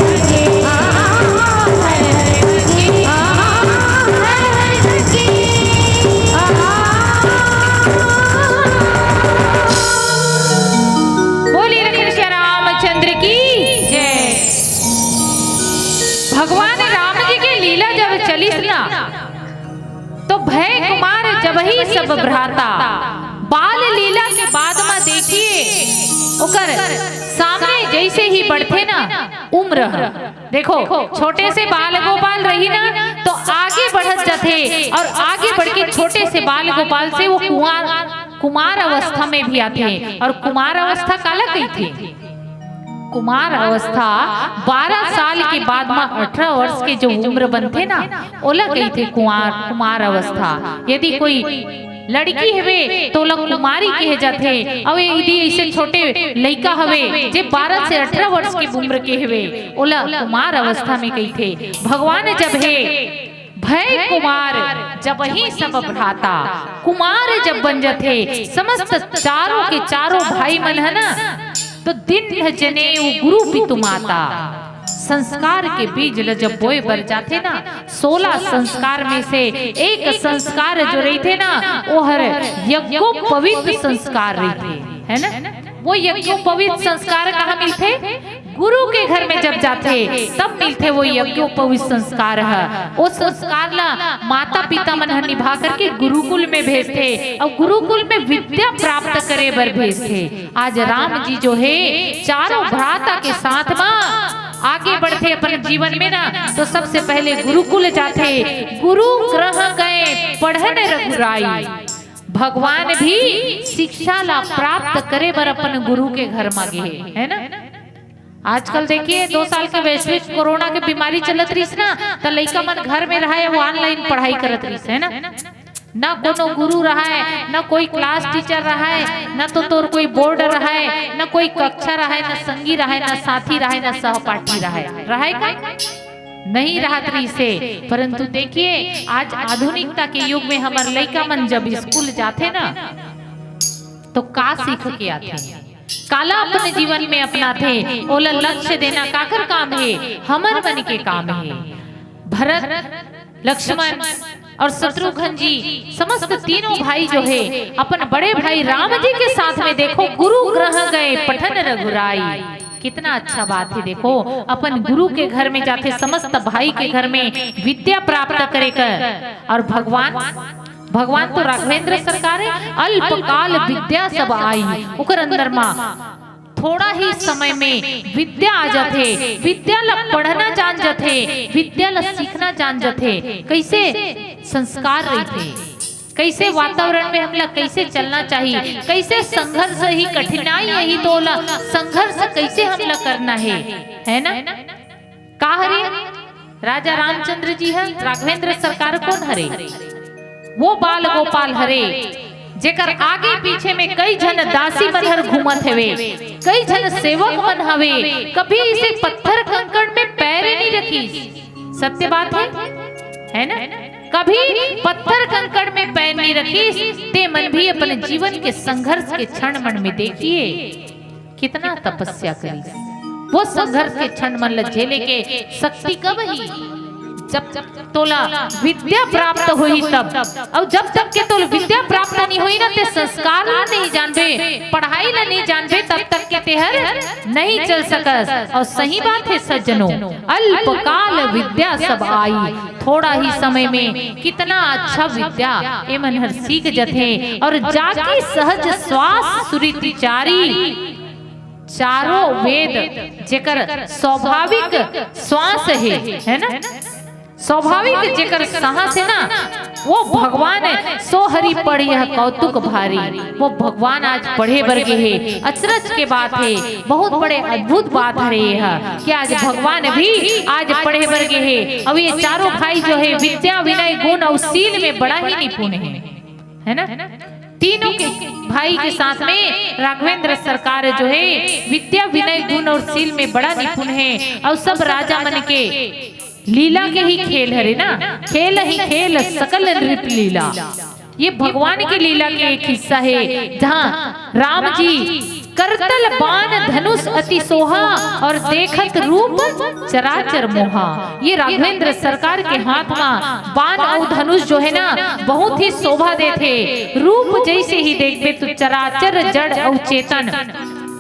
गंगे, हर हर गंगे, हर हर गंगे, हर हर गंगे, हर हर गंगे। बोलिए लखन श्री रामचंद्र की जय। भगवान राम जी के लीला जब चलिस ना, तो भय कुमार जब ही सब भ्राता। बाल लीला के बाद में देखिए, ओकर सामने जैसे ही बढ़थे ना उम्र, देखो, छोटे से बाल गोपाल रही ना, तो आगे बढ़त जाथे और आगे बढ़ के छोटे से बाल गोपाल से वो कुंवार, कुमार अवस्था में भी आथे। और कुमार अवस्था काला कहिथे? कुमार अवस्था बारह साल के बाद म अठारह वर्ष के जो उम्र बनथे ना, ओला कहिथे कुंवार, कुमार अवस्था। यदि कोई लड़की हवे तो ओला कुमारी कहे जाथे, अउ यदि ऐसे छोटे लइका हवे जे बारह से अठारह वर्ष के उम्र के हवे, ओला कुमार अवस्था में कहिथे। भगवान जब हे भय कुमार जब ही सब भ्राता। कुमार जब बन जथे समस्त चारों के चारों भाई मन ह ना, तो दीन्ह जनेऊ गुरु पितु माता। संस्कार के बीज ल जब बोए बर जाथे ना, सोलह संस्कार में से एक संस्कार जो रहिथे ना, ओहर यज्ञोपवीत संस्कार रहिथे, है ना? वो यज्ञोपवीत संस्कार कहाँ मिलथे? गुरु के घर में जब जाथे, तब मिलथे वो यज्ञोपवीत संस्कार ह। ओ संस्कार ला माता पिता मन ह निभा करके गुरुकुल में भेजथे, अउ गुरुकुल में विद्या प्राप्त करे बर भेजथे। आज राम जी जो हे, चारों भ्राता के साथ मा आगे बढ़थे अपन जीवन में ना, तो सबसे पहले गुरुकुल जाथे। गुरु गृह गए पढ़न रघुराई। भगवान भी शिक्षा ला प्राप्त करे बर अपन गुरु के घर मा गे हे, है ना? आजकल देखिए, दो साल के वैश्विक कोरोना के बीमारी चलत रहिस ना, त लइका मन घर में रहे, वो ऑनलाइन पढ़ाई करत रहिस, है ना? ना कोनो गुरु रहाय, ना कोई क्लास टीचर रहाय, ना तो तोर कोई बोर्ड रहाय, ना कोई कक्षा रहाय, ना संगी रहाय, ना साथी रहाय, ना सहपाठी रहाय। रहाय का? नहीं रहत रहिसे। परंतु देखिए, आज आधुनिकता के युग में हमर लइका मन जब स्कूल जाथे ना, तो का सीख के आथे, काला अपने जीवन में अपनाथे, ओला लक्ष्य देना काकर काम हे? हमर मन के काम हे। भरत, लक्ष्मण और शत्रुघ्न जी, समस्त तीनों भाई जो हे, अपन बड़े भाई राम जी के साथ में, देखो, गुरु गृह गए पठन रघुराई। कितना अच्छा बात हे। देखो, अपन गुरु के घर में जाथे, समस्त भाई के घर में विद्या प्राप्त करे कर। और भगवान, भगवान तो राघवेंद्र सरकार हे, अल्पकाल विद्या सब आई। ओकर अंदर मा थोड़ा ही समय में विद्या आ जाथे, विद्या ला पढ़ना जान जाथे, विद्या ला सीखना जान जाथे। कैसे संस्कार रहिथे, कैसे वातावरण में हमला कैसे चलना चाहिए, कैसे संघर्ष ही, कठिनाई ही, तो ओला संघर्ष कैसे हमला करना हे, है ना? का हरे? राजा रामचंद्र जी ह, राघवेंद्र सरकार कोन हरे? वो बाल गोपाल हरे, जेकर आगे पीछे में कई झन दासी मन हर घूमत हवे, कई झन सेवक मन हवे, कभी इसे पत्थर कंकड़ में पैर नहीं रखिस। सत्य बात हे, है ना? कभी पत्थर कंकड़ में पैर नहीं रखिस। ते मन भी अपने जीवन के संघर्ष के क्षण मन में देखिए, कितना तपस्या करिस। वो संघर्ष के क्षण मन ल झेले के शक्ति कब ही? जब तोला विद्या प्राप्त होही तब। अउ जब तक के तोला विद्या प्राप्त नहीं होही ना, ते संस्कार ला नहीं जानबे, पढ़ाई ला नहीं जानबे, तब तक के तेहर नहीं चल सकस। अउ सही बात हे सज्जनों, अल्पकाल विद्या सब आई, थोड़ा ही समय में कितना अच्छा विद्या ए मन हर सीख जथे। और जाकी सहज श्वास सुरति चारी, चारों वेद जेकर स्वाभाविक श्वास हे, है ना, स्वाभाविक जेकर सांस हे ना, वो भगवान सो हरि पढ़ यह कौतुक भारी। वो भगवान आज पढ़े बर गे हे। अचरज के बात हे, बहुत बड़े अद्भुत बात हरे यह कि आज भगवान भी आज पढ़े बर गे हे। अउ ये चारों भाई जो हे, विद्या, विनय, गुण अउ शील में बड़ा ही निपुण हे, है ना? तीनों के भाई के साथ में राघवेंद्र सरकार जो हे, विद्या, विनय, गुण और शील में बड़ा निपुण हे। अउ सब राजा मन के लीला के ही खेल हरे ना, खेल ही खेल सकल नृप लीला। ये भगवान के लीला के एक हिस्सा हे, जहाँ राम जी करतल बाण धनुष अति सोहा और देखत रूप चराचर मोहा। ये राघवेंद्र सरकार के हाथ मा बाण अउ धनुष जो हे ना, बहुत ही शोभा देथे। रूप जैसे ही देखबे तो चराचर जड़ अउ चेतन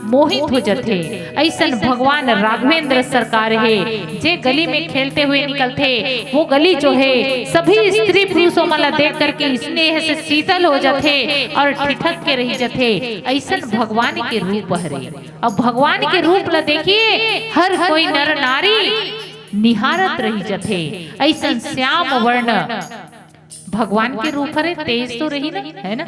मोहित हो जथे। अइसन भगवान राघवेंद्र सरकार हे, जे गली में खेलते हुए निकलथे, वो गली जो हे, सभी स्त्री पुरुषों मन ला देख करके स्नेह से शीतल हो जथे और ठिठक के रही जथे। अइसन भगवान के रूप हरे। अब भगवान के रूप ला देखिए, हर कोई नर नारी निहारत रही जथे। अइसन श्याम वर्ण भगवान के रूप हरे, तेज तो रही ना, है ना?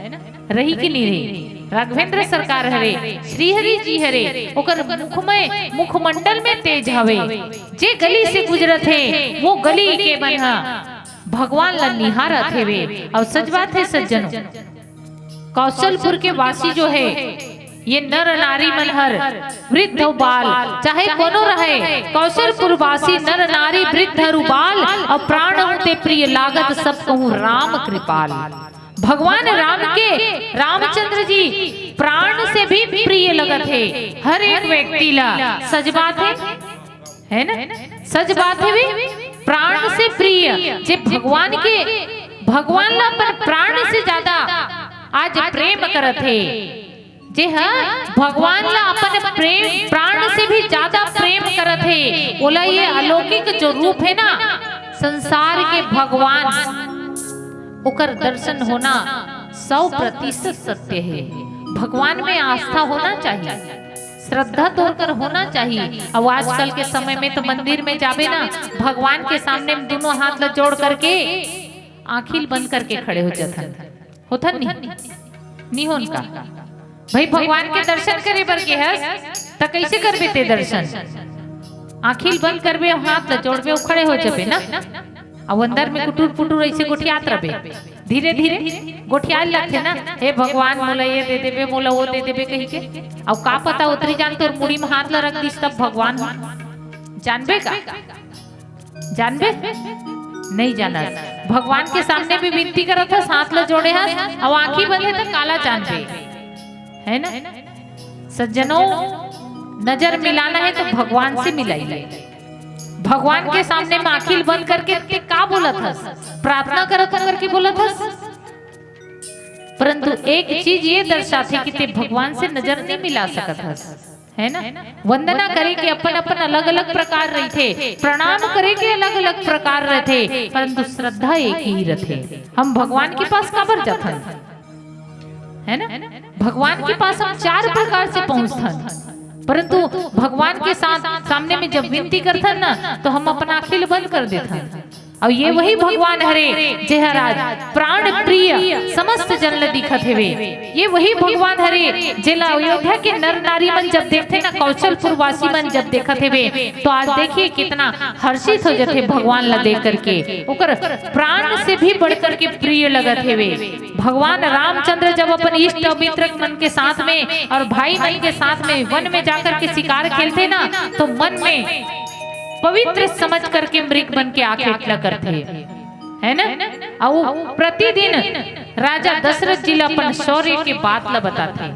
रही कि नहीं रही? राघवेंद्र सरकार हरे, श्रीहरि जी हरे, ओकर मुख में, मुखमंडल में तेज हवे। जे गली से गुजरत हे, वो गली के मन ह भगवान ला निहारत हेवे। अउ सच बात हे सज्जनों, कौशलपुर के वासी जो हे, ये नर नारी मन हर, वृद्ध अउ बाल, चाहे कोनो रहे, कौशलपुरवासी नर नारी वृद्ध अउ बाल, अउ प्राण होते प्रिय लागत सब कहूँ राम कृपाल। भगवान राम के, रामचंद्र जी प्राण से भी प्रिय लगत हे हर एक व्यक्ति ला। सच बात हे, है ना? सच बात हे भी, प्राण से प्रिय, जे भगवान के, भगवान ला अपन प्राण से ज्यादा आज प्रेम करत हे, जे ह भगवान ला अपन प्रेम, प्राण से भी ज्यादा प्रेम करत हे, ओला ये अलौकिक जो रूप हे ना, संसार के भगवान, ओकर दर्शन होना सौ प्रतिशत सत्य हे। भगवान में आस्था होना चाहिए, श्रद्धा तोर कर होना चाहिए। अब आजकल के समय में तो मंदिर में जाबे ना, भगवान के सामने में दोनों हाथ ला जोड़ करके, आँखी ल बंद करके खड़े हो जाथन। होथन नहीं? नहीं होन का? भाई, भगवान के दर्शन करे बर गे हस, त कैसे करबे ते दर्शन? आँखी ल बंद करबे, हाथ ला जोड़बे, अउ खड़े हो जाबे ना। अब अंदर में कुटुर पुटुर ऐसे गोठियात रबे, धीरे धीरे गोठियाए लगथे ना, "हे भगवान, मोला ये दे देबे, मोला वो दे देबे," कही के। अब का पता, ओतरी जान तोर मुड़ी में हाथ ला रख दिस तब भगवान जानबे का? जानबे? नहीं जानस। भगवान के सामने भी विनती करत हस, हाथ ला जोड़े हस, अउ आँखी बंद हे त काला जानबे, है ना? सज्जनों, नजर मिलाना है तो भगवान से मिलाइए। भगवान के सामने में आँखी ल बंद करके ते का बोलत हस? प्रार्थना करत हस करके बोलत हस। परंतु एक चीज ये दर्शाथे कि ते भगवान से नजर नहीं मिला सकत हस, है ना? वंदना करे के अपन अपन अलग अलग प्रकार रहिथे, प्रणाम करे के अलग अलग प्रकार रहिथे, परंतु श्रद्धा एक ही रहिथे। हम भगवान के पास काबर जाथन, है ना? भगवान के पास हम चार प्रकार से पहुंचथन, परंतु भगवान के साथ सामने में जब विनती करथन ना, तो हम अपन आँखी ल बंद कर देथन। अउ ये वही भगवान हरे, जेहर आज प्राण प्रिय समस्त जन ल दिखत हेवे। ये वही भगवान हरे, जेला अयोध्या के नर नारी मन जब देखथे ना, कौशलपुर वासी मन जब देखत हेवे, तो आज देखिए कितना हर्षित हो जाथे भगवान ला देख करके। ओकर प्राण से भी बढ़ करके प्रिय लगत हेवे। भगवान रामचंद्र जब अपन इष्ट अउ मित्र मन के साथ में और भाई मन के साथ में वन में जाकर के शिकार खेलथे ना, तो मन में पवित्र समझ करके मृग मन के आँखी ल करथे, है ना? अउ प्रतिदिन राजा दशरथ जी ला अपन शौर्य के बात ला बताथे।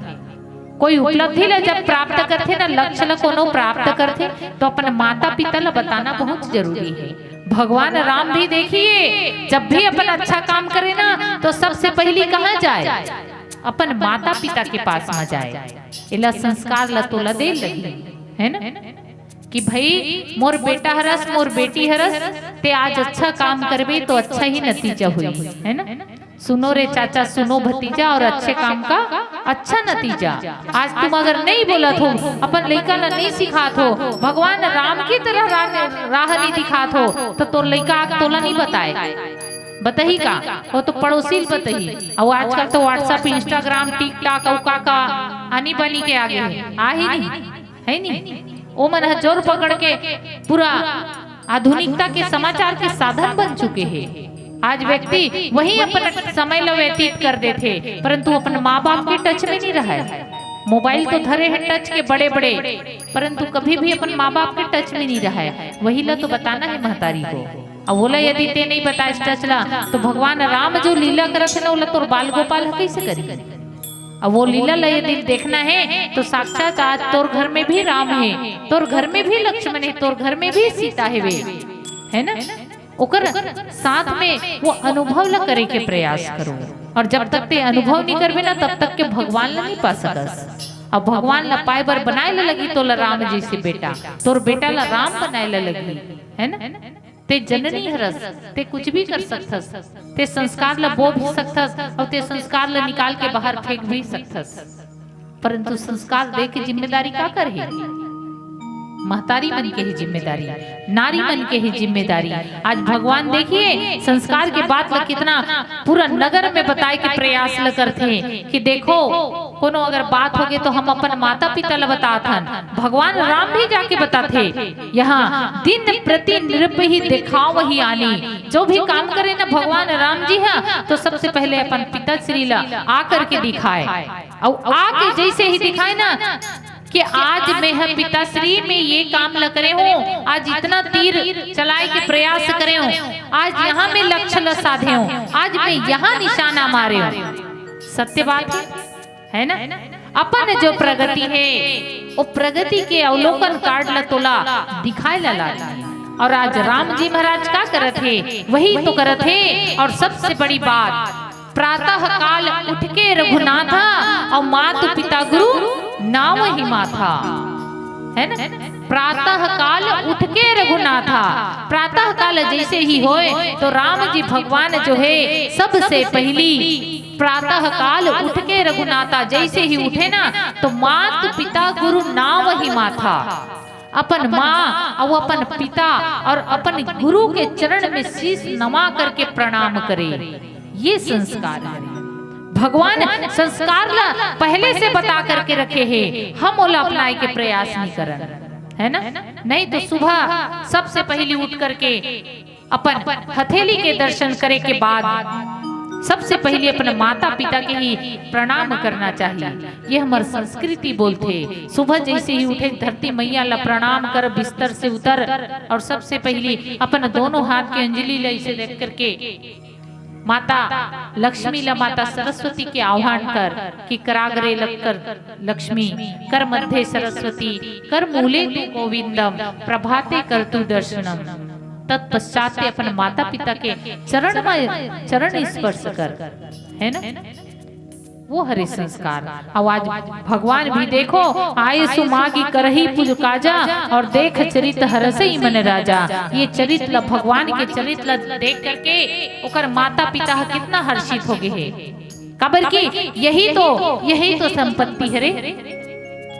कोई उपलब्धि ला जब प्राप्त करथे ना, लक्ष्य ला कोनो प्राप्त करथे, तो अपन माता पिता ला बताना बहुत जरूरी है। भगवान राम भी देखिए, जब भी अपन अच्छा काम करे ना, तो सबसे पहली कहाँ जाए? अपन माता पिता के पास में जाए। एला संस्कार ला तोला दे लगी, है ना? कि भाई, मोर बेटा हरस, मोर बेटी हरस, ते आज अच्छा काम करबे तो अच्छा ही नतीजा होई, है ना? सुनो रे चाचा, सुनो भतीजा, और अच्छे काम का अच्छा नतीजा। आज तुम अगर नहीं बोलत हो, अपन लइका ला नहीं सिखात हो, भगवान राम की तरह राह, राह नहीं दिखात हो, तो तोर लइका आके तोला नहीं बताए, बताही का? वो तो पड़ोसी ल बताही। अउ आजकल तो WhatsApp, Instagram, TikTok अउ का का आनी बानी के आगे है, आ ही नहीं, है नहीं। ओ मन ह जोर पकड़ के पूरा आधुनिकता के समाचार के साधन बन चुके हैं। आज व्यक्ति वही अपन समय ल व्यतीत कर देथे, परंतु अपन माँ बाप के टच में नहीं रहे। मोबाइल तो धरे हैं टच के बड़े बड़े, परंतु कभी भी अपन माँ बाप के टच में नहीं रहे। वही ला तो बताना है महतारी को। अब ओला यदि ते नहीं बताए टच ला, तो भगवान राम जो लीला करत है ना, ओला तोर बाल गोपाल ह कैसे करी? अब वो लीला ला यदि देखना है, तो साक्षात आज तोर घर में भी राम है, तोर घर में भी लक्ष्मण है, तोर घर में भी सीता है, वे, है ना? ओकर साथ में वो अनुभव ला करे के प्रयास करो। और जब तक ते अनुभव नहीं करबे ना, तब तक के भगवान ला नहीं पा सकस। अब भगवान ला पाए बर बनाए ला लगी तोला राम जैसे बेटा, तोर बेटा ला राम बनाए ला लगी, है ना? ते जननी हरस, ते कुछ भी कर सकथस, ते संस्कार ला बो भी सकथस और ते संस्कार ला निकाल के बाहर फेंक भी सकथस, परंतु संस्कार दे के जिम्मेदारी काकर हे? महतारी मन के ही जिम्मेदारी, नारी मन के ही जिम्मेदारी। आज भगवान देखिए संस्कार के बात ल कितना पूरा नगर में बताए के प्रयास ल करथे कि देखो, कोनो अगर बात होगे तो हम अपन माता पिता ल बताथन। भगवान राम भी जाके बताथे, यहाँ दिन प्रति नृप ही देखावहियानी। जो भी काम करे ना भगवान राम जी ह, तो सबसे पहले अपन पिताश्री ल आ करके दिखाए, अउ आके जैसे ही दिखाए ना कि आज मैं ह पिताश्री में ये काम ल करे हूँ, आज इतना तीर चलाए के प्रयास करे हूँ, आज यहाँ मैं लक्ष्य ल साधे हूँ, आज मैं यहाँ निशाना मारे हूँ। सत्य बात है, है ना? अपन जो प्रगति है, वो प्रगति के अवलोकन कार्ड ल तोला दिखाए ला लागे। और आज राम जी महाराज का करत हे, वही तो करत हे। और सबसे बड़ी बात, प्रातः काल उठ के रघुनाथा, और मात पिता गुरु नावहि माथा, है ना? प्रातः काल उठ के रघुनाथा, प्रातः काल जैसे ही होए तो राम जी भगवान जो है सबसे पहली प्रातः काल उठ के रघुनाथा जैसे ही उठे ना, तो मात पिता गुरु नावहि माथा, अपन माँ और अपन पिता और अपन गुरु के चरण में शीश नवा करके प्रणाम करे। ये संस्कार है। भगवान संस्कार ला पहले से बता करके रखे हे, हम ओला अपनाए के प्रयास नहीं करन, है ना? नहीं तो सुबह सबसे पहली उठ करके अपन हथेली के दर्शन करे के बाद सबसे पहले अपन माता पिता के ही प्रणाम करना चाहिए। ये हमर संस्कृति बोलथे। सुबह जैसे ही उठे, धरती मैया ला प्रणाम कर, बिस्तर से उतर और सबसे पहली अपन दोनों हाथ के अंजलि ला इसे देख करके माता लक्ष्मी ला माता सरस्वती के आह्वान कर कि कराग्रे लक्कर लक्ष्मी, कर मध्ये सरस्वती, कर मूले तु गोविंदम, प्रभाते कर तु दर्शनम। तत्पश्चात ते अपन माता पिता के चरण में, चरण स्पर्श कर, है ना? वो हरे संस्कार। अब आज भगवान भी देखो, आए सु मागी करही पुज काजा, और देख चरित हरसई मन राजा। ये चरित ला, भगवान के चरित ला देख करके ओकर माता पिता ह कितना हर्षित हो गए हे। काबर कि यही तो, यही तो संपत्ति हरे,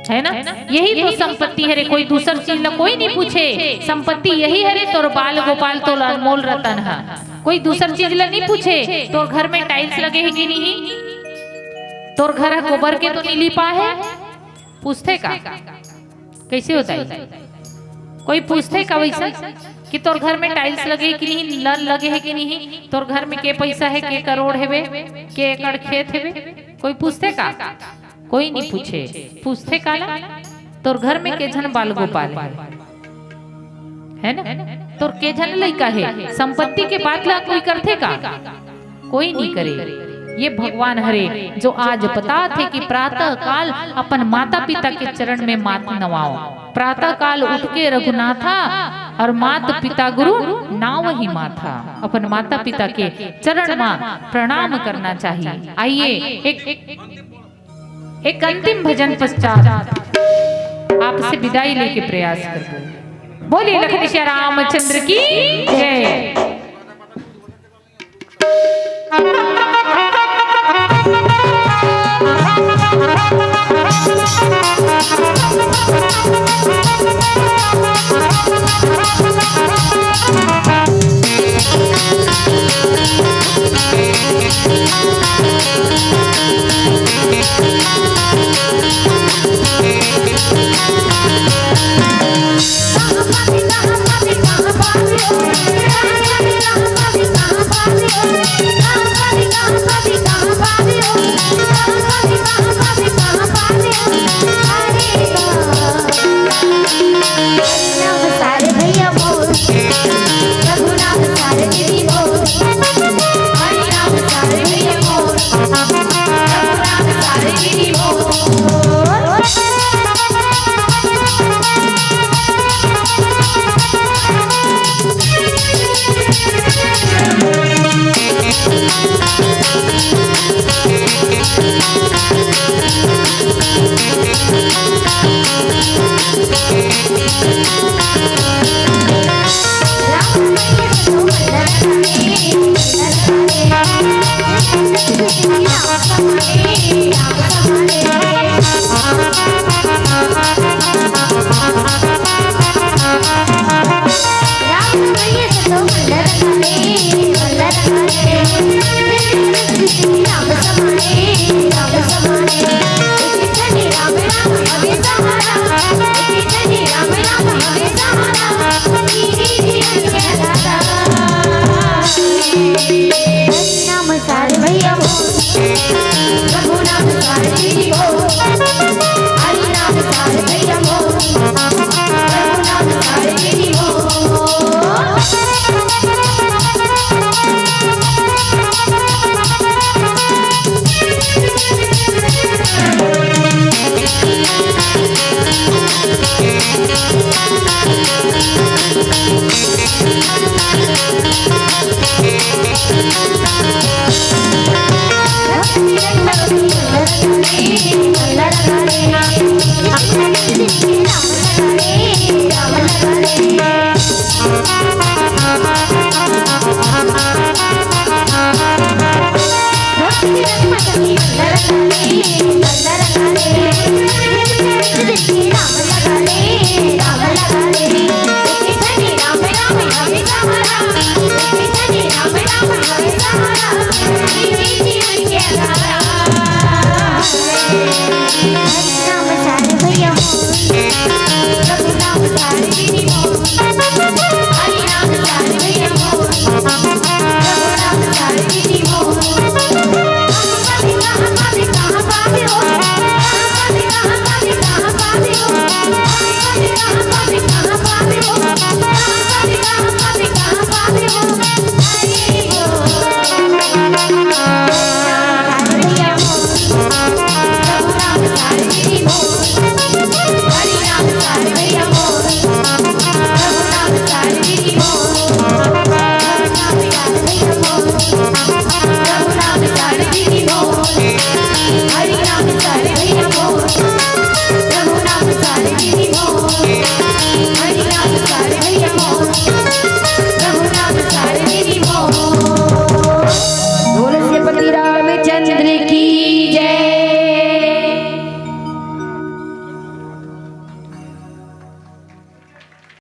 है ना? यही तो संपत्ति हरे, कोई दूसर चीज ला कोई नहीं पूछे। संपत्ति यही हरे, तोर बाल गोपाल, तोर अनमोल रतन ह। कोई दूसर चीज ला नहीं पूछे, तोर घर में tiles लगे हे कि नहीं, तोर घर ह गोबर के तो नहीं लिपा हे, पूछथे का? कैसे होता है? कोई पूछथे का वैसा कि तोर घर में tiles लगे हे कि नहीं, नल लगे हे कि नहीं, तोर घर में के पैसा हे, के करोड़ हेवे, के एकड़ खेत हेवे? कोई पूछथे का? कोई नहीं पूछे। पूछथे काला? तोर घर में के झन बाल गोपाल हे, है ना? तोर के झन लइका हे? संपत्ति के बात ला कोई करथे का? कोई नहीं करे। ये भगवान हरे जो आज बताथे कि प्रातः काल अपन माता पिता के चरण में माथ नवाओ। प्रातः काल उठ के रघुनाथा, और मात पिता गुरु नावहि माथा। अपन माता पिता के चरण में प्रणाम करना चाहिए। आइए, एक, एक अंतिम भजन पश्चात आपसे विदाई लेके प्रयास करबो। बोलिए लखन सिया रामचंद्र की जय।